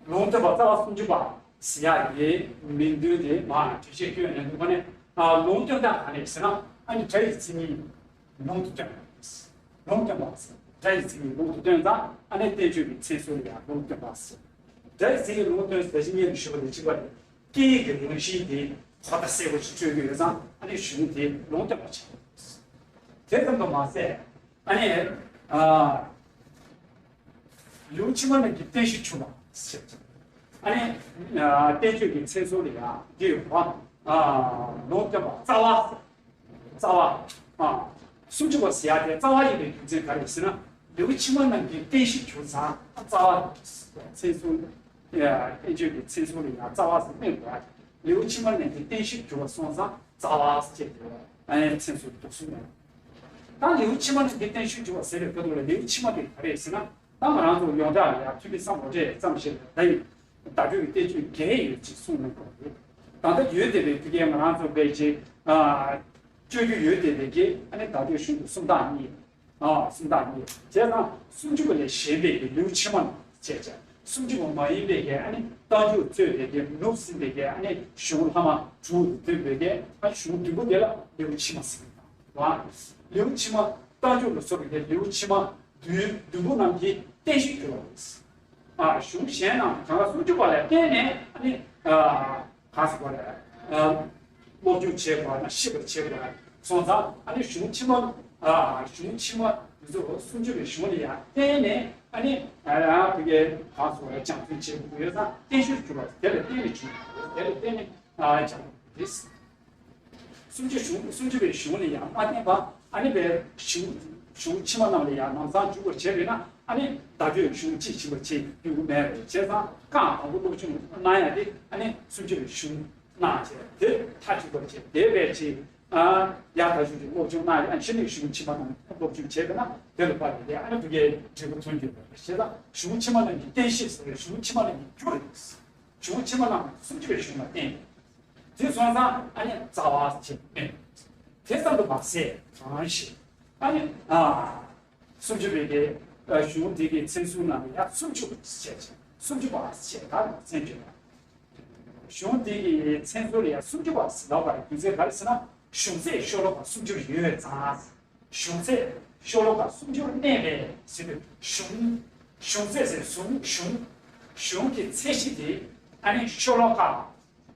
ལུང་སྟོན་པ་རྩ་བ་སུམ་ཅུ་པ་ཟེར་ཡག་གི་མིང་དོན་དེ་མར་འགྲེལ་བཤད་སྐྱོན་ནས་འདུག་ག་ནས། ཨ། ལུང་སྟོན་སྟངས་ག་ནས་ཟེར་ན། ཨ་ནི་སྒྲ་ཡི་མཚན་ཉིད་ལུང་དུ་སྟོན། ལུང་སྟོན་པ་ཟེར། སྒྲ་ཡི་མཚན་ཉིད་ལུང་དུ་སྟོན་ཙང་། ཨ་ནི་བསྟན་བཅོས་ཀྱི་མཚན་གསོལ་ལ་ཡང་ལུང་སྟོན་པ་ཟེར། སྒྲ་ཡི་མཚན་ཉིད་ལུང་སྟོན་ཟེར་ཞིང་སྙན་དུ་ཞུ་བ་དེ་གཅིག་པ་རེད། སྐད་ཡིག་གི་རང་བཞིན་དེ། གོ་བརྡ་གསལ་པོ་ཞིག་སྤྲོད་ཀྱི་ཡོད་ཙང་ཨ་ནི་གཞུང་དེ་ལུང་སྟོན་པ་བྱས། དེ་ཙམ་དུ་མ་ཟད་ཨ་ནི་ཨ། ལེའུ་ཕྱི་མ་རྣམས་ཀྱི་བསྟན་བཤིག་གྱུར་པ་ཞེས། ཨ་ནི་བསྟན་བཅོས་ཀྱི་མཚན་གསོལ་ལ་ཡང་འདི་ཡོད་པ། ལུང་སྟོན་པ་རྩ་བ། རྩ་བ། སུམ་ཅུ་པ་ཟེར་ཡ་དེ་རྩ་བ་ཡིན་པའི་རྒྱུ་མཚན་ག་རེ་ཟེར་ན། ལེའུ་ཕྱི་མ་རྣམས་ཀྱི་བསྟན་བཤིག་གྱུར་ཙང་རྩ་བ། མཚན་གསོལ། བསྟན་བཅོས་ཀྱི་མཚན་གསོལ་ལ་ཡང་རྩ་བ་ཟེར་སྨོས་དགོས་པ། ལེའུ་ཕྱི་མ་རྣམས་ཀྱི་བསྟན་བཤིག་གྱུར་པ་སོང་ཙང་རྩ་བ་ཟེར་དེ་མཚན་གསོལ་འདུག་གསུངས་ཡོད། ད་ལེའུ་ཕྱི་མ་རྣམས་ཀྱི་བསྟན་བཤིག་གྱུར་པ་ཟེར་བའི་སྐབས་ལ་ལེའུ་ཕྱི་མ་དེ་ག་རེ་ཟེར་ན། ད་ང་རང་ཚོ་ཡོངས་གྲགས་ལ་ཡང་ཐུ་མི་སམ་བྷོ་ཊས་ཙམ་ཞིག་ལ་ད་ཡིན། བརྡ་སྤྲོད་ཀྱི་བསྟན་བཅོས་བརྒྱད་ཡོད་ཅེས་གསུངས་གནང་བ་རེད། ད་ལྟ་ཡོད་བསྡད་པའི་ཕ་གིའི་ང་རང་ཚོ་བས་ཀྱི་སྤྱོད་རྒྱུ་ཡོད་བསྡད་པའི་གི་ཨ་ནི་བརྡ་སྤྲོད་གཞུང་དུ་སུམ་རྟགས་གཉིས། སུམ་རྟགས་གཉིས་བྱས་ཙང་སུམ་ཅུ་པ་ལས་གཞན་པའི་གི་ལེའུ་ཕྱི་མ་ནང་བྱས་བྱས་སུམ་ཅུ་པ་མ་ཡིན་པའི་གི་ཨ་ནི་རྟགས་འཇུག་གཙོས་པའི་གི་ནུབ་ཟིན་པའི་གི་ཨ་ནི་གཞུང་ལྷག་མ་དྲུག་ཏུ་འདུས་པའི་གི་ཨ་གཞུང་བདུན་པོ་དེ་ལ་ལེའུ་ཕྱི་མ་ཟེར་གི་ཡོད། ལེའུ་ཕྱི་མ་རྟགས་འཇུག་ལ་སོགས་པའི་གི་ལེའུ་ཕྱི་མ་བདུན་བདུན་པོ་རྣམས་ཀྱི་བསྟན་བཤིག་གྱུར་པ་རེད། ཨ་གཞུང་གཞན་རྣམས་གང་ག་སུམ་ཅུ་པ་ལ་བརྟེན་ནས་ཨ་ནི་ཨ་ག་ཟེར་དགོས་རེད། ཨ་སློབ་སྦྱོང་བྱེད་དགོས་ན་ཤེས་པར་བྱེད་དགོས་སོང་ཙང་ཨ་ནི་གཞུང་ཕྱི་མ་ཨ་གཞུང་ཕྱི་མ་འདི་ཚོ་སུམ་ཅུ་པའི་གཞུང་ལ་ཡང་བརྟེན་ནས་ཨ་ནི་ཨ་ཡང་དེ་གའི་ག་ཟེར་དགོས་རེད། སྦྱང་བརྩོན་བྱེད་དགོས་ཡོད་ཙང་བསྟན་བཤིག་གྱུར་པ་དེ་ལ་བརྟེན་ནས་བྱུང་དེ་ལ་བརྟེན་ནས་ཨ་སྦྱང་དགོས་རེད། སུམ་ཅུ་གཞུང་སུམ་ཅུ་པའི་གཞུང་ལ་ཡང་མ་བརྟེན་པ་ཨ་ནི་པའི་གཞུང་གཞུང་ཕྱི་མ་རྣམས་ལ་ཡང་ལམ་སང་འཇུག་པར་བྱེད་པས་ན་ཨ་ནི་བརྡ་སྤྲོད་གཞུང་དཔྱིས་ཕྱིན་པར་བྱེད་ཡོང་གི་མེད་པས། བྱས་ཙང་རྐང་དང་པོ་སློབ་སྦྱོང་གནང་ཡ་དེ་ཨ་ནི་སུམ་ཅུ་པའི་གཞུང་གནང་བྱས་དེ་མཐའ་གཅིག་པར་བྱེད་དེ་བས་ཅི་ཡག་ད་གཞུང་གི་སློབ་སྦྱོང་གནང་ཡ་ཨ་ནི་གཞུང་ཕྱི་མ་རྣམས་སློབ་སྦྱོང་བྱས་པས་ན་དེ་ལ་དཔག་པའི་ཨ་ནི་བུ་གའི་འབྲས་བུ་ཐོན་གྱི་ཡོད་པ་རེད། བྱས་ཙང་གཞུང་ཕྱི་མ་རྣམས་ཀྱི་བསྟན་བཤིག་ཟེར་བའི་གཞུང་ཕྱི་མ་རྣམས་ཀྱི་རྒྱུ་རེད། གཞུང་ཕྱི་མ་རྣམས་སུམ་ཅུ་པའི་གཞུང་ལ་བརྟེན། དེ་སོང་ཙང་ཨ་ནི་རྩ་བ་ཞེས་སྨོས། དེ་ཙམ་དུ་མ་ཟད་གང་ཞིག་ཨ་ནི་ཨ་སུམ་ཅུ་པའི་གི་གཞུང་འདི་གི་མཚན་གསོལ་རྣམས་ལ་ཡང་སུམ་ཅུ་ཞེས་སུམ་ཅུ་པ་ཞེས་ད་མཚན་བརྗོད་པ། གཞུང་འདི་གི་མཚན་གསོལ་ལ་ཡང་སུམ་ཅུ་པ་ཟེར་ལབ་པ་རེད། རྒྱུ་མཚན་ག་རེ་ཟེར་ན་གཞུང་ཚད་ཤོ་ལོ་ཀ་སུམ་ཅུ་ཡོད་ཙང་། གཞུང་ཚད་ཤོ་ལོ་ཀ་སུམ་ཅུར་གནས་པའི་ཟེར་དུས་གཞུང་གཞུང་ཚད་ཟེར་གཞུང་གཞུང་གཞུང་གི་ཚད་གཞི་དེ་ཨ་ནི་ཤོ་ལོ་ཀ་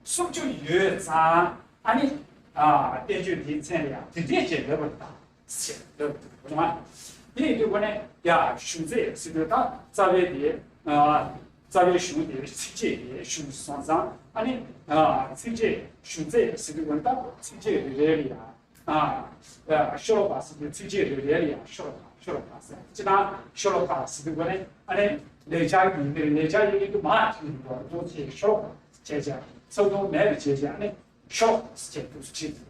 སུམ་ཅུ་ཡོད་ཙང་ཨ་ནི་ཨ་བསྟན་བཅོས་འདིའི་མཚན་ལ་ཡང་དེ་འདྲས་ཅེས་ལབ་པ་དང་ཟེར་ལབ་འདུག་རུང་བ། དེ་ཡིན་དུས་ཁོ་ནས་ཡ་གཞུང་ཚད་ཟེར་དུས་ད་རྩ་བའི་དེ་ཨ་རྩ་བའི་གཞུང་དེ་ཚིགས་བཅད་དེ་གཞུང་སོང་ཙང་ཨ་ནི་ཨ་ཚིགས་བཅད་གཞུང་ཚད་ཟེར་དུས་ཁོ་ནས་ད་ཚིགས་བཅད་རེ་རེ་ལ་ཡང་། ཨ། ཤོ་ལོ་ཀ་ཟེར་དུས་ཚིགས་བཅད་རེ་རེ་ལ་ཡང་ཤོ་ལོ་ཀ་ཤོ་ལོ་ཀ་ཟེར། སྤྱིར་བཏང་ཤོ་ལོ་ཀ་ཟེར་དུས་ཁོ་ནས་ཨ་ནི་ལེགས་སྦྱར་གྱི་ཡིན་ནའི་ལེགས་སྦྱར་ཡིན་དུས་མ་ཐུག་འགྲོ་འགྲོ་ཚེ་ཤོ་ལོ་ཀ་བྱས་བྱས་ཚིག་དོན་མེད་པ་བྱས་བྱས་ཨ་ནི་ཤོ་ལོ་ཀ་ཟེར་བྱས་འདུག་སེ་བྲིས།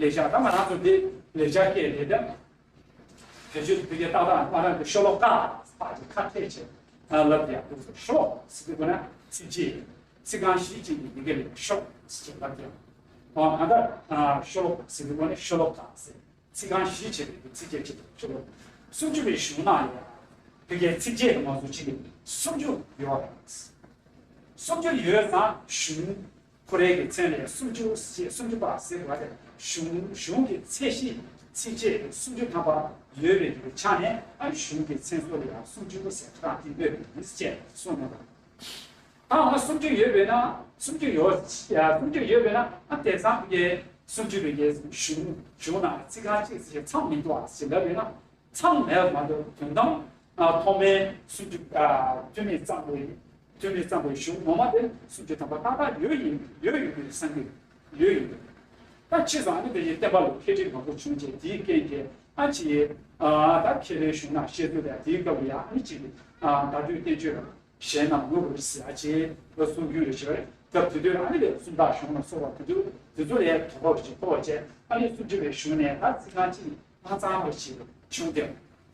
ལེགས་སྦྱར་ད་ང་རང་ཚོ་འདི་ལེགས་སྦྱར་སྐད་རེད་ད། བེད་སྤྱོད་དུ་ཕ་གིའི་ཏག་ཏག་མ་རང་གི་ཤོ་ལོ་ཀ་པ་ཅིག་ཁ་ཕྲལ་བྱས་ལབ་ཡག་འདུག་སེ་ཤོ་ལོ་ཀ་ཟེར་དུས་ཁོ་ནས་ཚིགས་བཅད། ཚིག་རྐང་བཞི་ཅན་གྱི་ཡི་གེ་ལས་ཤོ་ཟེར་ལབ་ཀྱང་། ཨ་གང་ལྟར་ཤོ་ལོ་ཀ་ཟེར་དུས་ཁོ་ནས་ཤོ་ལོ་ཀ་ཟེར། ཚིག་རྐང་བཞི་བྱས་པའི་ཚིགས་བཅད་གཅིག་ལ་ཤོ་ལོ་ཀ། སུམ་ཅུ་པའི་གཞུང་ན་ཡང་ཕ་གིའི་ཚིགས་བཅད་དུ་མ་སུམ་ཅུ་ཡོད་རེད། སུམ་ཅུ་ཡོད་ཙང་གཞུང་ཁོ་རའི་གི་མཚན་ལས་སུམ་ཅུ་ཞེས་སུམ་ཅུ་པ་ཟེར་བ་རེད། གཞུང་གཞུང་གི་ཚད་གཞི་ཚིགས་བཅད་སུམ་ཅུ་ཐམ་པ་ཡོད་པའི་གི་ཆ་ནས་ཨ་གཞུང་གི་མཚན་གསོལ་ལ་ཡང་སུམ་ཅུ་ཟེར་བ་དེ་འདོད་པའི་མི་ཟེར་གསུངས་གནང་བ། ད་འོ་ན་སུམ་ཅུ་ཡོད་པས་ན་སུམ་ཅུ་ཡོད་ཡ་སུམ་ཅུ་ཡོད་པས་ན་ཨ་དེང་སང་གི་སུམ་ཅུ་པའི་གི་གཞུང་གཞུང་ནང་ཚིག་རྐང་གཅིག་ཟེར་མཚམས་མི་འདུག་ཨ་ཟེར་ལབ་ཡོད་ན་མཚམས་མེད་པ་མ་གཏོགས་དོན་དམ་ཨ་ཐོག་མའི་སུམ་ཅུ་ཨ་ཐོན་མིས་བརྩམས་པའི་ཐོན་མིས་བརྩམས་པའི་གཞུང་ངོ་མ་དེ་སུམ་ཅུ་ཐམ་པ་ཏག་ཏག་ཡོད་ཡིན་ཡོད་ཡོད་པའི་བསམ་གི་ཡོད་ཡིན། ད་ཕྱིས་སུ་ཨ་ནི་དེ་ཡི་བསྟན་པ་ལ་འཕེལ་འགྲིབ་མང་པོ་བྱུང་རྗེས་དེའི་རྐྱེན་གྱིས་ཨ་ཅེ་ཨ་ད་ཁེ་ལས་གཞུང་ནང་བཤད་ཚུལ་དང་དེའི་སྐབས་ལ་ཡང་ཨ་ནི་ཅིག་ཨ་བརྡ་སྤྲོད་བསྟན་བཅོས་རང་གཞན་རྣམས་ངོ་བོ་ཟེར་ཨ་ཅེ་ལ་གསུང་རྒྱུན་རེ་བྱས་པ་རེད། སྐབས་དེ་དུས་ཨ་ནི་ལས་སུམ་རྟགས་གཞུང་ལ་སོགས་པ་དེ་དུས་དེ་ཚོ་ལས་དོ་ཕོག་ཅིག་ཕོག་བྱས་ཨ་ནི་སུམ་ཅུ་པའི་གཞུང་ནས་ད་ཚིག་རྐང་གཅིག་མ་ཚང་བ་ཞིག་བྱུང་སྟེ་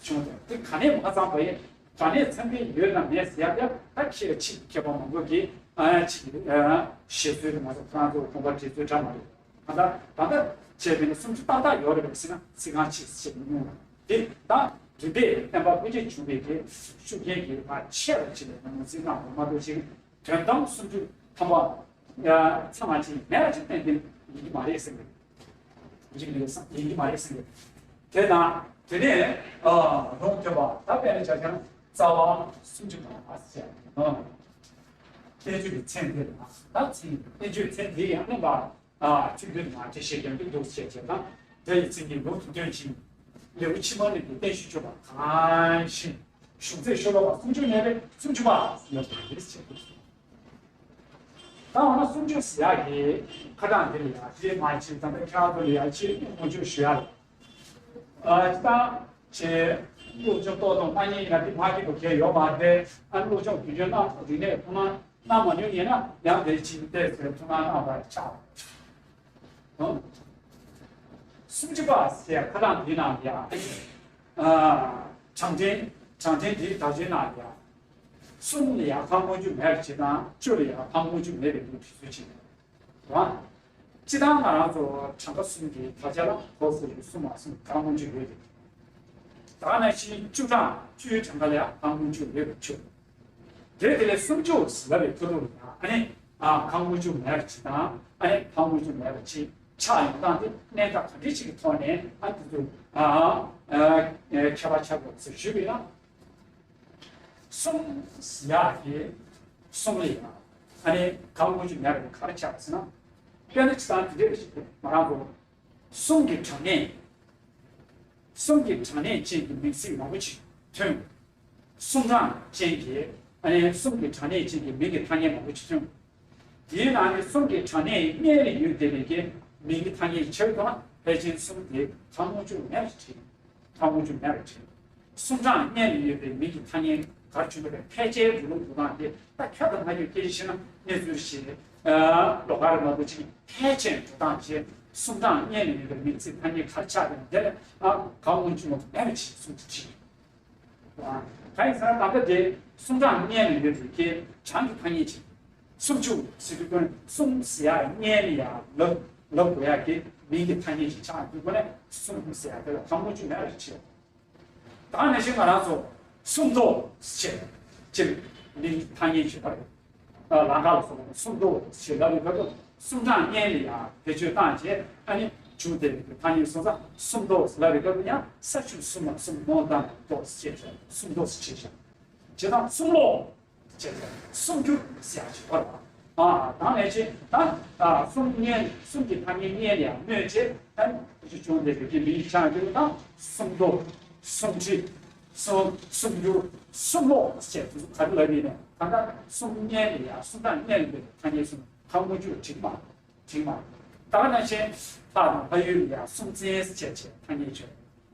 བྱུང་སྟེ་དེ་ག་ནས་མ་ཚང་བ་ཡིན་ག་ནས་ཚང་གི་ཡོད་ན་མེད་ཟེར་ཡ་དེ་ད་ཁྱེད་ཕྱིས་མཁས་པ་མང་པོ་གིས་ཨ་ཅིག་ཨ་བཤད་ཚུལ་དུ་མ་ཚང་ཁོ་རང་ཚོ་དགོངས་པ་འགྲེལ་ཚུལ་འདྲ་མ་རེད། ད་ལྟ་ད་ལྟ་བྱས་པས་ན་སུམ་ཅུ་ཏག་ཏག་ཡོད་རེད་པས་ཟེར་ན་ཚིག་རྐང་གཅིག་བཤད་མི་ཉུང་བ་དེ་ད་རིམ་པས་བསྟན་པ་འཕེལ་རྒྱས་བྱུང་བའི་གི་ཤུགས་རྐྱེན་གྱིས་མ་ཆེ་བ་ཅིག་ལས་ནང་ཚིག་རྐང་མ་གཏོགས་ཅིག་དོན་དམ་སུམ་ཅུ་ཐམ་པ་ཚང་མ་ཅིག་མེད་པ་ཅིག་ཏན་ཏན་ཡིན་གྱི་མ་རེད་ཟེར་གི་ཡིན་གྱི་མ་རེད་ཟེར་གི་དེ་དང་དེ་ནས་ལུང་སྟོན་པ་ད་དཔེར་ན་ཆ་བཞག་ན་རྩ་བ་སུམ་ཅུ་པ་ཟེར་ཨ། བསྟན་བཅོས་ཀྱི་མཚན་དེ་ལ་ད་མཚན་བསྟན་བཅོས་མཚན་དེ་ཡང་གནས་པ། ཨ་ཆོས་འདུལ་ནང་དེ་བཤད་ཀྱང་འདུག་འདུག་ཞེས་བྱས་ཙང་། དེ་ཡི་མཚན་ཉིད་ལུགས་དང་སྟོན་ཅིང་། ལེའུ་ཕྱི་མ་གཉིས་ཀྱི་བསྟན་བཅོས་བཅུ་པ་གང་ཞིག་གཞུང་ཚད་ཤོ་ལོ་ཀ་སུམ་ཅུ་ནས་སུམ་ཅུ་པ་ཡོད་པ་རེད་ཅེས། ད་འོ་ན་སུམ་ཅུ་ཟེར་ཡག་གི་ཁ་གྲངས་འདི་ལ་ཡང་དེ་མ་ཕྱིན་ཙམ་པའི་ཁྱད་པར་དུ་ལ་ཡང་ཅིག་ངོ་སྤྲོད་ཞུ་ཡ་ལ། ཨ་ཅི་ད་ཅེ་སློབ་སྦྱོང་ཏོག་དང་མ་ཉེས་ཡིན་ན་དེ་མ་སྐྱིད་པ་གལ་ཡོད་མ་རེད། ཨ་སློབ་སྦྱོང་དུས་རྒྱུན་གནང་རིག་གནས་ཁོ་ན་གནང་མ་མྱོང་ཡིན་ན་ཡང་དེ་ཅིག་བལྟས་ཚེ་ཐུགས་སྣང་གནང་བར་བྱ། སུམ་ཅུ་པ་ཟེར་ཁ་གྲངས་འདི་ནང་ཡང་གྲངས་འདྲེན་གྲངས་འདྲེན་འདིའི་དག་ཆའི་ནང་ཡང་གསུམ་ལ་ཡང་ཕར་མངོན་རྒྱུ་མེད་པ་ཅིག་དང་བཅུ་ལ་ཡང་ཕར་མངོན་རྒྱུ་མེད་པའི་ལུགས་ཀྱི་ཚུལ་ཅིག་རེད། སྤྱིར་བཏང་ང་རང་ཚོ་གྲངས་ཀ་གསུམ་གྱི་དག་ཆ་ལ་གོ་སོ་ཡི་གསུམ་མ་གསུམ་ཕར་མངོན་རྒྱུ་ཡོད་རེད། ད་ག་ནང་བཞིན་བཅུ་གྲངས་བཅུའི་གྲངས་ཀ་ལ་ཡང་ཕར་མངོན་རྒྱུ་ཡོད་པའི་ཕྱིར། དེ་དེ་ལས་སུམ་ཅུ་ལབ་པའི་ཁ་ཐུག་ལ་ཡང་ཨ་ནི་ཨ་ཕར་མངོན་རྒྱུ་མེད་པ་ཅིག་དང་ཨ་ནི་ཕར་མངོན་རྒྱུ་མེད་པ་ཅིག་ཆགས་ཡོང་སྟངས་དེ་གནད་འགག་ག་འདྲ་ཞིག་གི་ཐོག་ནས་ཨ་དེ་ཚོ་ཨ་ཨ་ཁྱད་པར་ཆགས་དགོས་ཟེར་ཞུས་པ་ཡིན་ན། གསུམ་ཡག་གི་གསུམ་ལ་ཡང་ཨ་ནི་ཕར་མངོན་རྒྱུ་མེད་པ་ག་རེ་ཆགས་ཟེར་ན། དཔེར་ན་ཅི་ལྟར་དེ་འདྲ་ཞིག་ང་རང་ཚོ་གསུམ་གྱི་གྲངས་གནས། གསུམ་གྱི་གྲངས་གནས་ཅན་གྱི་མིང་ཚིག་མང་པོ་ཅིག་ཐོན། གསུམ་གྲངས་ཅན་གྱི་ཨ་ནི་གསུམ་གྱི་གྲངས་གནས་ཅན་གྱི་མིང་གི་ཐ་སྙད་མང་པོ་ཅིག་ཐོན། དེའི་ནང་ནས་གསུམ་གྱི་གྲངས་གནས་སྔོན་ལ་ཡོད་བསྡད་པའི་གི་མིང་གི་ཐ་སྙད་ཆེ་བ་དང་ཕལ་ཆེར་གསུམ་དེ་ཕར་མངོན་རྒྱུ་མེད་པ་ཅིག་རེད། ཕར་མངོན་རྒྱུ་མེད་པ་ཅིག་གསུམ་གྲངས་སྔོན་ལ་ཡོད་པའི་མིང་གི་ཐ་སྙད་ག་རེ་བྱུང་བའི་ཕལ་ཆེར་འགྲོ་ལུགས་འགྲོ་སྟངས་དེ་ད་ཁྱབ་དང་མ་ཁྱབ་སྐད་ཆ་བཤད་ན་གནས་ཚུལ་ཞིག་ལོགས་ཀ་རེད་མ་གཏོགས་ཅིག་ཕལ་ཆེར་འགྲོ་སྟངས་ཀྱི་གསུམ་གྲངས་སྔོན་ལ་ཡོད་པའི་མིང་ཚིག་ཐ་སྙད་ག་རེ་ཆགས་ཀྱང་དེ་ལ་ཕར་མངོན་རྒྱུ་མེད་པ་ཅིག་གསུམ་དུ་བྲིས། གང་ཡིན་ཟེར་ན་ད་ལྟ་དེ་གསུམ་གྲངས་སྔོན་ལ་ཡོད་པའི་གི་གྲངས་ཀྱི་ཐ་སྙད་ཅིག་སུམ་ཅུ་ཟེར་དུས་ཀུན་གསུམ་ཟེར་ཡག་སྔོན་ལ་ཡང་ལབ་ལབ་དགོས་ཡག་གི་མིང་གི་ཐ་སྙད་ཅིག་ཆགས་དུས་ཀུན་ནས་གསུམ་ཟེར་ཡག་དེ་ལ་ཕར་མངོན་རྒྱུ་མེད་པ་ཞིག་བྱས། ད་ནང་བཞིན་ང་རང་ཚོ་སུམ་མདོ་ཞེས་ཅིག་མིང་ཐ་སྙད་ཅིག་ཡོད་རེད། ལང་ཀ་ལ་སོགས་པ་སུམ་མདོ་ཞེས་ལབ་པའི་སྐབས་སུ་གསུམ་གྲངས་སྔོན་ལ་ཡང་བེད་སྤྱོད་བཏང་རྗེས་ཨ་ནི་བྱུང་བསྡད་པའི་ཐ་སྙད་སོང་ཙང་སུམ་མདོ་ལབ་པའི་སྐབས་སུ་ཡང་ས་ཆུ་སུམ་ལ་སུམ་མདོ་དང་མདོ་ཞེས་བྱ་སུམ་མདོ་ཞེས་བྱ། བྱས་ཙང་གསུམ་ལོ་ཅེས་སུམ་འགྱུར་ཟེར་ཡག་ཅིག་ཡོད་རེད། ཨ་དང་ལས་ཅེས་དང་གསུམ་སྔོན་གསུམ་གྱི་ཐ་སྙད་སྔོན་ལ་ཡང་སྨོས་ཅེས་ཨ་ནི་བྱུང་བསྡད་པའི་མིང་ཆགས་རྒྱུ་དང་སུམ་མདོ། སུམ་ཁྲི། སུམ་སུམ་འགྱུར། སུམ་ལོག་ཅེས་དེ་ཚོ་ག་རེ་ལབ་ཡིན་ནས་ད་ལྟ་གསུམ་སྔོན་ལ་ཡང་གསུམ་གྲངས་སྔོན་ལ་ཡོད་པའི་ཐ་སྙད་གསུམ་ཕར་མངོན་རྒྱུར་བྲིས་མ་བྲིས་མ། ད་ག་ནང་བཞིན་ལྷ་དང་ལྷ་ཡུལ་ལ་ཡང་སུམ་རྩེན་ཅེས་བྱས་ཐ་སྙད་བྱས།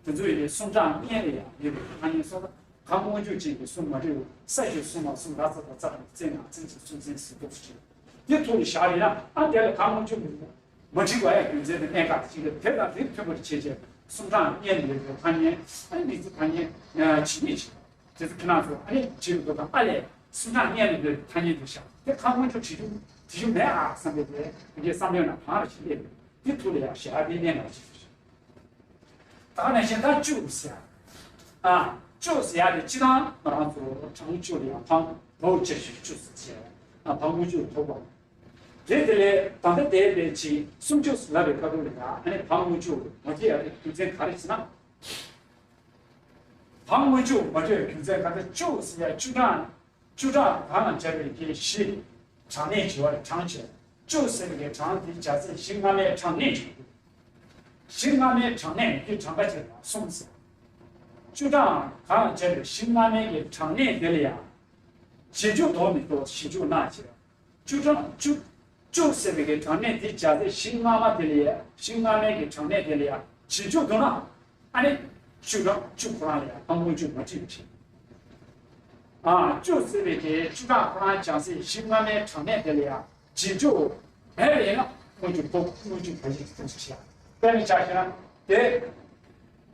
དེ་ཚོ་ཡིན་ནས་གསུམ་གྲངས་སྔོན་ལ་ཡང་ཡོད་པའི་ཐ་སྙད་སོགས་ལ་ཕར་མངོན་རྒྱུར་བྱས་ཀྱི་གསུམ་མ་བྲིས་ས་ཞེས་གསུམ་མ་གསུམ་ར་ཙ་དང་ཙ་དང་རྩེ་ན་རྩེན་ཅེས་སུམ་རྩེན་ཟེར་འདུག་ཅེས། དེ་ཐུགས་ལ་བཞག་ཡིན་ན་ཨ་དེ་ལ་ཕར་མངོན་རྒྱུར་མི་འདུག་མ་བྲིས་པ་ཡང་རྒྱུ་མཚན་དེ་གནད་འགག་ཅིག་རེད། དེ་དང་དེ་མཐུན་པར་བྱས་རྗེས་གསུམ་གྲངས་སྔོན་ལ་ཡོད་པའི་ཐ་སྙད་ཨ་ནི་མིང་ཚིག་ཐ་སྙད་ཇི་སྙེད་ཅིག་དེ་ཚོ་ཁྱེད་རང་ཚོ་ཨ་ནི་བྲིས་འདུག་དང་ཨ་ལས་གསུམ་གྲངས་སྔོན་ལ་ཡོད་པའི་ཐ་སྙད་དེ་བཞག་དེ་ཕར་མངོན་རྒྱུ་བྲིས་རྒྱུ་བྲིས་རྒྱུ་མེད་ཨ་བསམ་པའི་དེ་ངེད་ཀྱི་བསམ་བློའི་ནང་གང་རེ་ཞིག་སླེབས་ཡོད། དེ་ཐུགས་ལ་ཡང་བཞག་དེ་གནད་འགག་ཅིག་རེད། ད་ནང་བཞིན་ད་བཅུ་ཟེར། ཨ། བཅུ་ཟེར་ཡག་དེ་སྤྱིར་བཏང་ང་རང་ཚོ་གྲངས་བཅུ་ལ་ཡང་ཕར་འགྱུར་བྱས་ཤིང་བཅུ་ཟེར་བྱས། ཨ་ཕར་མངོན་རྒྱུར་ཐུག་པ། དེ་དེ་ལས་ད་ལྟ་དེ་བས་ཅིག་སུམ་ཅུ་ལབ་པའི་སྐབས་ལ་ཡང་ཨ་ནི་ཕར་མངོན་རྒྱུར་མ་བྲིས་ཡག་དེ་རྒྱུ་མཚན་ག་རེ་ཟེར་ན། ཕར་མངོན་རྒྱུར་མ་བྲིས་པའི་རྒྱུ་མཚན་ག་རེ་བཅུ་ཟེར་ཡག་བཅུ་གྲངས། བཅུ་གྲངས་གང་ལ་སྦྱར་བའི་གི་བཞི། གྲངས་གནས་བྱེ་བ་གྲངས་བྱེ། བཅུ་ཟེར་བའི་གི་གྲངས་དེ་བྱ་ཚིག་བཞི་སྔ་མའི་གྲངས་གནས་བྱེད། བཞི་སྔ་མའི་གྲངས་གནས་དེ་གྲངས་ཀ་བྱེད་པ་གསུམ་ཟེར། བཅུ་གྲངས་གང་ལ་སྦྱར་བའི་བཞི་སྔ་མའི་གི་གྲངས་གནས་དེ་ལ་ཡང་། རྗེས་འཇུག་དོ་མི་གཏོགས་ཞིབ་འཇུག་གནང་བྱེད། བཅུ་གྲངས་བཅུ། བཅུ་ཟེར་བའི་གི་གྲངས་གནས་དེ་བྱ་ཚིག་བཞི་སྔ་མ་དེ་ལ་ཡང་བཞི་སྔ་མའི་གི་གྲངས་གནས་དེ་ལ་ཡང་རྗེས་འཇུག་འདུག་ན། ཨ་ནི། བཅུ་གྲངས་བཅུ་ཁོ་རང་ལ་ཡང་ཕར་མངོན་རྒྱུར་མ་བྲིས་པ་བྱེད། ཨ། བཅུ་ཟེར་བའི་གི་བཅུ་གྲངས་ཁོ་རང་བྱ་ཚིག་བཞི་སྔ་མའི་གྲངས་གནས་དེ་ལ་ཡང་རྗེས་འཇུག་མེད་པ་ཡིན་ན་མངོན་རྒྱུར་ཕོག་མངོན་རྒྱུར་མ་བྱེད་ཀྱི་ཐུགས་སུ་ཆེ། དཔེར་ན་ཆ་བཞག་ན་དེ།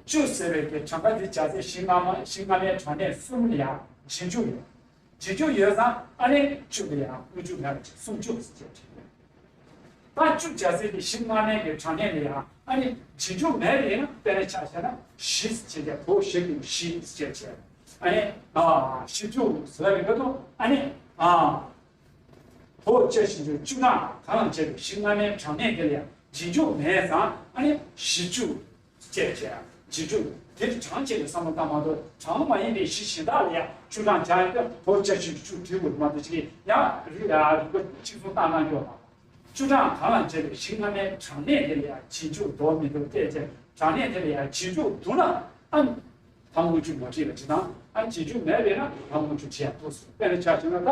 བཅུ་ཟེར་བའི་གི་གྲངས་ཀ་དེ་བྱ་ཚིག་བཞི་སྔ་མ་བཞི་སྔ་མའི་གྲངས་གནས་གསུམ་ལ་ཡང་རྗེས་འཇུག་ཡོད། རྗེས་འཇུག་ཡོད་ཙང་ཨ་ནི་བཅུ་ལ་ཡང་མངོན་རྒྱུ་མེད་པ་ཅིག་སུམ་ཅུ་ཟེར་བྱས་བྲིས། ད་བཅུ་བྱ་ཚིག་དེ་བཞི་སྔ་མའི་གི་གྲངས་གནས་ལ་ཡང་ཨ་ནི་རྗེས་འཇུག་མེད་པ་ཡིན་ན་དཔེར་ན་ཆ་བཞག་ན་བཞི་ཟེར་བྱས་བོ་བཞི་དེ་བཞི་ཟེར་བྱས་ཨ་ནི་ཨ་བཞི་བཅུ་ཟེར་བའི་སྐབས་སུ་ཨ་ནི་ཨ་བོ་བཅས་བཞི་བཅུ་བཅུ་གྲངས་གང་ལ་བྱས་པའི་བཞི་སྔ་མའི་གྲངས་གནས་དེ་ལ་ཡང་རྗེས་འཇུག་མེད་ཙང་ཨ་ནི་བཞི་བཅུ། ཅེས་བྱས། རྗེས་འཇུག་དེར་གྲངས་བཅད་པའི་བསམ་བློ་བཏང་མ་གཏོགས། གྲངས་མ་ཡིན་པའི་གཞི་གཞན་དག་ལ་ཡང་བཅུ་གྲངས་སྦྱར་ཡོད་པས་བོད་བཅུ་ཞེས་བཅུ་བྲིས་དགོས་མ་གཏོགས། ཅིག་ཡང་རིགས་རིགས་པ་གཅིག་མཚུངས་བཏང་གནང་རྒྱུ་མ། བཅུ་གྲངས་གང་ལ་སྦྱར་བའི་གཞི་སྔ་མའི་གྲངས་གནས་དེ་ལ་ཡང་རྗེས་འཇུག་འདོགས་མི་འདོགས་བལྟས་ཏེ། གྲངས་གནས་དེ་ལ་ཡང་རྗེས་འཇུག་འདུག་ན་ཨ་ནི་ཕར་སྔོན་འཇུག་མ་བྲིས་པ་ཅིག་དང་། ཨ་ནི་རྗེས་འཇུག་མེད་པས་ན་ཕར་སྔོན་འཇུག་བྲིས་ཡང་འདུག་ཟེར། དཔེར་ན་ཆ་བཞག་ན་ད་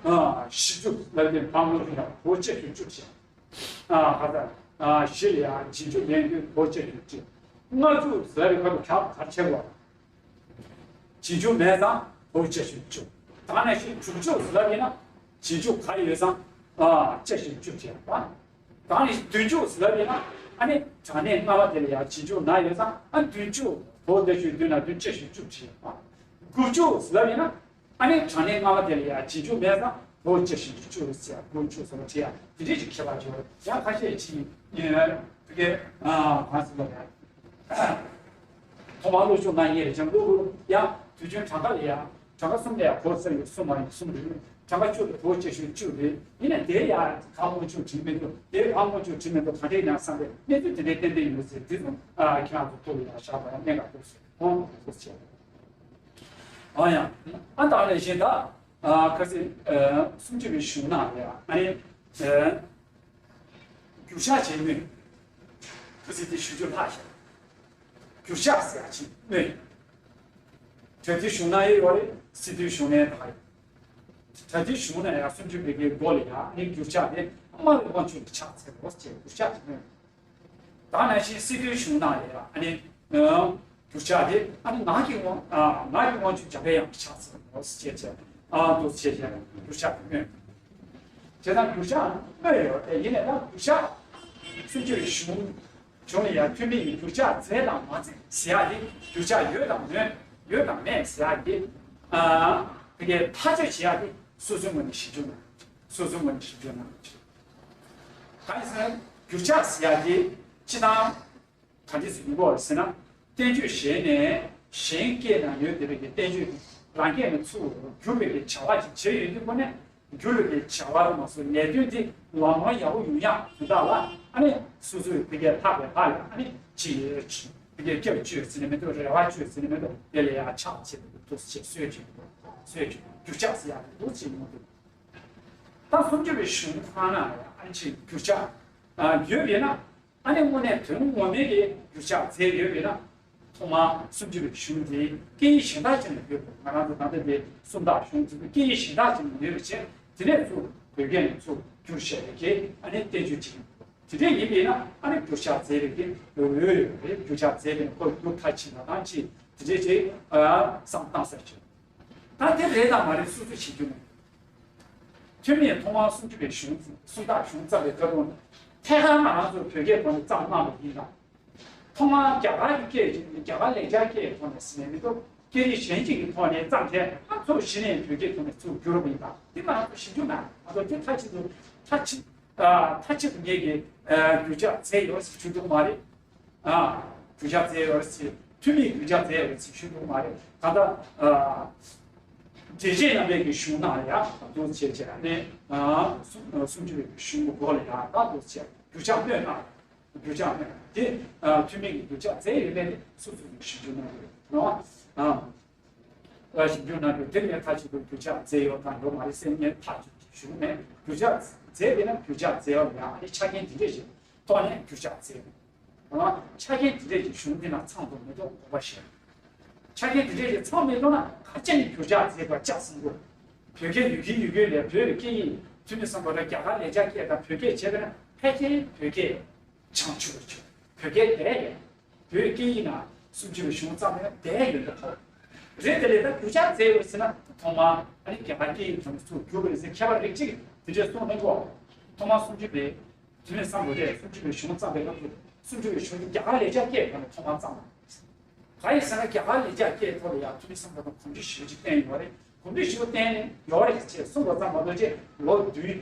ཨ་བཞི་བཅུ་ལབ་དུས་ཕར་སྔོན་འཇུག་ཡང་བོད་བཅུ་ཞེས་བཅུ་བྲིས། ཨ་ཧ་ད། ཨ་བཞི་ལ་ཡང་རྗེས་འཇུག་མེད་དུས་བོད་བཅུ་ཞེས་བྲིས། ལྔ་བཅུ་ཟེར་བའི་སྐབས་སུ་ག་ག་རེ་བྱེད་དགོས། རྗེས་འཇུག་མེད་ཙང་བོད་བཅུ་ཞེས་བཅུ། ད་ནང་བཞིན་དྲུག་ཅུ་ཟེར་བ་ཡིན་ན་རྗེས་འཇུག་ག་ཡོད་ཙང་ཨ་བཅུ་ཞེས་བཅུ་བྱས་པ། ད་ནང་བཞིན་བདུན་ཅུ་ཟེར་བ་ཡིན་ན་ཨ་ནི་གྲངས་གནས་སྔ་མ་དེ་ལ་ཡང་རྗེས་འཇུག་ན་ཡོད་ཙང་ཨ་བདུན་ཅུ་བོད་བཅུ་ཞེས་བསྡུས་ན་བདུན་ཅུ་ཞེས་བཅུ་བྱས་པ། དགུ་བཅུ་ཟེར་བ་ཡིན་ན་ཨ་ནི་གྲངས་གནས་སྔ་མ་དེ་ལ་ཡང་རྗེས་འཇུག་མེད་ཙང་བོད་བཅུ་ཞེས་བཅུ་ཟེར། དགུ་བཅུ་ཟེར་བ་བྱས་ཡང་དེ་འདྲས་ཀྱི་ཁྱད་པར་ཅིག་ཡོད། ཡང་ཁ་ཤས་ཀྱིས་ཡིན་ཡང་དེ་གའི་ཨ་གང་ཟེར་བ་རེད། ཐོག་མར་སློབ་སྦྱོང་གནང་མཁན་རེད་ཀྱང་སློབ་བུ་ཡང་དུས་རྒྱུན་གྲངས་ཀ་ལ་ཡང་གྲངས་ཀ་གསུམ་ལ་ཡང་བོད་ཟེར་ཡོད་གསུམ་མ་ཡིན་གསུམ་རེད། གྲངས་ཀ་བཅུ་ལ་བོད་བཅུ་ཞེས་བཅུ་རེད། ཡིན་ན་དེ་ཡང་ཕར་སྔོན་འཇུག་བྲིས་མི་འདུག་དེ་ཕར་སྔོན་འཇུག་བྲིས་མི་འདུག་ག་འདྲས་ཡིན་ན་བསམ་པའི་གནས་ཚུལ་དེ་འདྲའི་ཏན་ཏན་ཡོད་ཟེར། དེ་ཚོ་ཨ་ཁྱེད་རང་ཚོ་ཐུགས་ལ་ཡང་བཞག་པ་ཡང་གནད་འགག་འདུག་ཟེར། ཨོ་འདུག་ཟེར། ཨ་ཡང་ཨ་ད་ནས་གཞན་དག་ཨ་ཁ་སང་ཨ་སུམ་ཅུ་པའི་གཞུང་ནང་ལ་ཡང་ཨ་ནི་ཨ་འགྱུར་ཕྱག་ཅེས་སྨོས། ཁ་སང་དེ་ཞུ་རྒྱུ་ལྷག་ཤག་འགྱུར་ཕྱག་ཟེར་ཡག་ཅིག་སྨོས། བྲ་ཏིའི་གཞུང་ན་ཡོད་རེད། སི་ཏུའི་གཞུང་ནས་དག་རེད། བྲ་ཏིའི་གཞུང་ན་ཡང་སུམ་ཅུ་པའི་གི་མགོ་ལ་ཡང་ནི་འགྱུར་ཕྱག་དེ་སྨྲ་བའི་དབང་ཕྱུག་གི་ཕྱག་འཚལ་ལོ་ཞེས་འགྱུར་ཕྱག་ཅིག་སྨོས། ད་ནང་བཞིན་སི་ཏུའི་གཞུང་ནང་ལ་ཡང་ནི་འགྱུར་ཕྱག་དེ་ཨ་ནི་ངག་གི་དབང་ཨ་ངག་གི་དབང་ཕྱུག་འཇམ་པའི་དབྱངས་ཀྱི་ཕྱག་འཚལ་ལོ་ཞེས་བྱས་ཨ་འདུག་ཞེས་བྱས་འགྱུར་ཕྱག་སྨོས། བྱས་ཙང་འགྱུར་ཕྱག་སྨོས་ཡོད་དེ། ཡིན་ནའི་ད་འགྱུར་ཕྱག་སུམ་ཅུ་པའི་གཞུང་གཞུང་ལ་ཡང་ཐོན་མི་ཡི་འགྱུར་ཕྱག་མཛད་དང་མ་མཛད་ཟེར་ཡག་དེ། འགྱུར་ཕྱག་ཡོད་དང་མེད་ཡོད་དང་མེད་ཟེར་ཡག་དེ། ཨ་དེ་གའི་ཐག་གཅོད་བྱེད་ཡག་དེ་སོ་སོའི་ངོས་ནས་ཞིབ་འཇུག་གནང་། སོ་སོའི་ངོས་ནས་ཞིབ་འཇུག་གནང་། གང་ཡིན་ཟེར་ན་འགྱུར་ཕྱག་ཟེར་ཡག་དེ་སྤྱིར་བཏང་ག་འདྲས་སུ་ཡིན་དགོས་ཟེར་ན། བསྟན་བཅོས་གཞན་ནས་གཞན་སྐད་ནང་ཡོད་བསྡད་པའི་གི་བསྟན་བཅོས་རང་སྐད་ནས་ཚུར་བསྒྱུར་བའི་གི་བྱ་བ་ཅིག་བྱས་ཡོད་དུས་ཁོ་ནས། འགྱུར་བའི་གི་བྱ་བ་དུ་མ་སོགས་ལས་དོན་དེ་ལམ་ལྷོང་ཡག་པོ་ཡོང་ཡག་དོན་དག་ལ་ཨ་ནི་སོ་སོའི་བི་གའི་ལྷག་པའི་ལྷག་ལ་ཨ་ནི་ཅི་ཡོད་ཅི་བི་གའི་སྐྱབས་བཅོལ་ཟེར་ནས་མི་འདུག་རེ་བ་བཅོལ་ཟེར་ནས་མི་འདུག་དེ་ལ་ཡང་ཕྱག་བྱེད་དུ་འདུག་ཅེས་སོས་ཅིག་སོས་ཅིག་འགྱུར་ཕྱག་ཟེར་ཡག་འདུག་ཅེས་ཡོང་འདུག་ད་སུམ་ཅུ་པའི་གཞུང་ཁོ་ན་ཡང་ཨ་ནི་ཅིག་འགྱུར་ཕྱག་ཡོད་པས་ན། ཨ་ནི་དངོས་གནས་དོན་ངོ་མའི་གི་འགྱུར་ཕྱག་མཛད་ཡོད་པས་ན། ཐོག་མར་སུམ་ཅུ་པའི་གཞུང་དེ་སྐད་ཡིག་གཞན་དག་ཅིག་ནས་ཡོད་པ། ང་རང་ཚོ་ད་ལྟ་དེ་སུམ་རྟགས་གཞུང་ཚུལ་སྐད་ཡིག་གཞན་དག་ཅིག་ནས་ཡོད་པ་བྱས། དེ་ནས་ཚུར་བོད་སྐད་ནས་ཚུར་བསྒྱུར་བྱས་པའི་གི་ཨ་ནི་བསྟན་བཅོས་ཅིག་ཡིན། དེ་འདྲ་ཡིན་པས་ན་ཨ་ནི་འགྱུར་ཕྱག་མཛད་པའི་གི་འོས་ཡོད་རེད། འགྱུར་ཕྱག་མཛད་པས་ན་ཁོ་འགྱུར་མཐར་ཕྱིན་པ་དང་ཅིག་དེ་འདྲ་ཅིག་བསམ་བཏང་ས་ཅིག་ད་དེ་རེད་དང་མ་རེད་སོ་སོས་ཤེས་རྒྱུ་མེད། ཐོན་མིས་ཐོག་མར་སུམ་ཅུ་པའི་གཞུང་སུམ་རྟགས་གཞུང་བརྩམས་པའི་སྐབས་དུས་ཐད་ཀར་ང་རང་ཚོས་བོད་སྐད་ཐོག་ནས་བརྩམས་གནང་བ་ཡིན་ལ། ཐོག་མར་རྒྱ་གར་གྱི་སྐད་ཅིག་རྒྱ་གར་ལེགས་སྦྱར་སྐད་ཐོག་ནས་ཟེར་ནས་མི་འདུག་སྐད་རིགས་གཞན་གཅིག་གི་ཐོག་ནས་བརྩམས་བྱས་ཨ་ཚོགས་གཞི་ནས་བོད་སྐད་ཐོག་ནས་ཚུར་བསྒྱུར་བ་ཡིན་ལ། འདི་ང་རང་ཚོ་ཞིབ་འཇུག་གནང་ཨ་ཚོ་འདི་མཐའ་གཅིག་ཏུ་མཐའ་གཅིག་མཐའ་གཅིག་ཏུ་ངེད་ཀྱིས་འགྱུར་ཕྱག་མཛད་ཡོད་ཟེར་ཞུ་ཐུབ་མ་རེད། ཨ། འགྱུར་ཕྱག་མཛད་ཡོད་རེད་ཟེར། ཐོན་མིས་འགྱུར་ཕྱག་མཛད་ཡོད་རེད་ཟེར་ཞུ་ཐུབ་མ་རེད། ད་ལྟ་ཨ། འགྲེལ་བྱེད་རྣམ་པའི་གི་གཞུང་ནང་ཡང་འདུག་བྱས་བྱས་ནས་ཨ། སུམ་སུམ་ཅུ་པའི་གི་གཞུང་གི་མགོ་ལ་ཡང་ད་འདུག་བྱས་འགྱུར་ཕྱག་སྨོས་ན། འགྱུར་ཕྱག་སྨོས་དེ་ཨ། ཐོན་མིས་གི་འགྱུར་ཕྱག་མཛད་ཡོད་མེད་དེ་སོ་སོ་གི་ཞིབ་འཇུག་གནང་དགོས་རེད་ཨ། ཞིབ་འཇུག་གནང་དགོས། དེ་ནས་མཐའ་གཅིག་ཏུ་འགྱུར་ཕྱག་མཛད་ཡོད་དང་ཡོད་མ་རེད་ཟེར་ངས་ཐག་གཅོད་ཞུ་གི་མེད། འགྱུར་ཕྱག་མཛད་པས་ན་འགྱུར་ཕྱག་མཛད་ཡོད་ཡང་ཨ་ནི་ཆ་རྐྱེན་འདི་འདྲས་ཞིག་ཐོག་ནས་འགྱུར་ཕྱག་མཛད། ཆ་རྐྱེན་དེ་འདྲས་ཀྱི་གཞུང་འདི་ན་ཚང་དུ་མི་འདུག་དགོངས་པ་བཞེས། ཆ་རྐྱེན་དེ་འདྲས་ཀྱི་ཚང་མི་འདུག་ན་ག་ཅི་ནས་འགྱུར་ཕྱག་མཛད་པ་ལྕགས་སྲིན་པོ། བོད་སྐད་ཡུལ་གྱི་ཡུལ་སྐད་ལས་བོད་ཀྱི་སྐད་ཡིག་ཐོན་མི་སམ་བྷོ་ཊ་རྒྱ་གར་ལེགས་སྦྱར་སྐད་དང་བོད་སྐད་བྱས་པ་ན་ཕལ་ཆེར་བོད་སྐད་བྱང་ཆུབ་པར་གྱུར། བོད་སྐད་བསྡད་ཡོད། བོད་སྐད་ཡིག་ན་སུམ་ཅུ་པའི་གཞུང་ཙམ་ཡང་བསྡད་ཡོད་འདུག་གོ། རེད་དེ་ལས་ད་འགྱུར་ཕྱག་མཛད་ཡོད་ཟེར་ན་ཐོག་མར་ཨ་ནི་རྒྱ་གར་སྐད་ཡིག་ཐོག་ནས་ཚུར་བསྒྱུར་བ་རེད་ཟེར་ཁྱད་པར་རིགས་གཅིག་དེ་འདྲས་གསུངས་གནང་གོ། ཐོག་མར་སུམ་ཅུ་པའི། དེ་ནས་སམ་བྷོ་ཊས་སུམ་ཅུ་པའི་གཞུང་བརྩམས་པའི་སྐབས་སུ་སུམ་ཅུ་པའི་གཞུང་དེ་རྒྱ་གར་ལེགས་སྦྱར་སྐད་ཐོག་ནས་ཐོག་མར་བརྩམས་པ། གང་ཡིན་ཟེར་ན་རྒྱ་གར་ལེགས་སྦྱར་སྐད་ཐོག་ལ་ཡང་ཐོན་མི་སམ་བྷོ་ཊ་གོམས་འདྲིས་ཞེ་པོ་ཅིག་བསྟན་ཡོད་རེད། གོམས་འདྲིས་ཞེ་པོ་བསྟན་ནས་ཡོད་རེད་ཅེས་གསུངས་པ་ཙམ་མ་གཏོགས་ཅེས་ལོ་བདུན།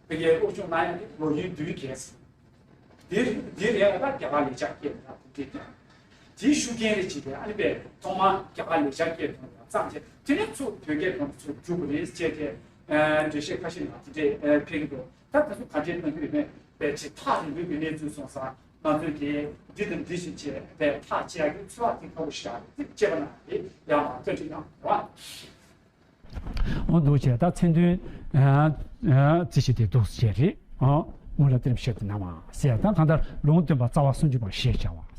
བོད་ཀྱི་སློབ་སྦྱོང་གནང་ཡག་གི་ལོ་རྒྱུས་བརྒལ་ཟིན། འདིར་འདིར་ཡང་ད་རྒྱ་གར་ལེགས་སྦྱར་སྐད་ཐོག་ནས་གོམས་འདྲིས་བསྟན། དེའི་ཤུགས་རྐྱེན་རེད་ཅེས་ཏེ་ཨ་ནི་པས་ཐོག་མར་རྒྱ་གར་ལེགས་སྦྱར་སྐད་ཐོག་ནས་བརྩམས་ཏེ་དེ་ནས་ཚུར་བོད་སྐད་ཐོག་ནས་ཚུར་བསྒྱུར་བ་རེད་ཅེས་ཏེ་འགྲེལ་བཤད་ཁ་ཤས་ནང་དེ་འདྲས་ཕེབས་ཀྱི་འདུག་ད་དེ་ཚོ་ག་འདྲས་གནང་གི་རེད་མེད་པས་ཅིག་ཐག་རིང་པོའི་གི་གནས་ཚུལ་སོང་ཙང་ ང་ཚོས་དེ་འདི་དང་འདི་བཞིན་བྱས་པའི་ཐག་བཅད་ཡག་གི་ཚོད་དཔག་དེ་ག་བོ་ཞིག་རེད་ཅེས་པ་ན་དེ་ཡང་མ་ཐོན་ཅིག་ཡང་རེད་བ། འོ་འདུག་བྱས་ད་མཚན་དོན་ཨ་ཨ་རྩིས་བྱེད་དེ་འདུག་བྱས་རེད། ཨོ་སྔོན་ལ་དེ་རིམ་བཤད་དུ་གནང་བ་ཟེར་ད་གང་ལྟར་ལུང་སྟོན་པ་རྩ་བ་སུམ་ཅུ་པ་ཞེས་བྱ་བ།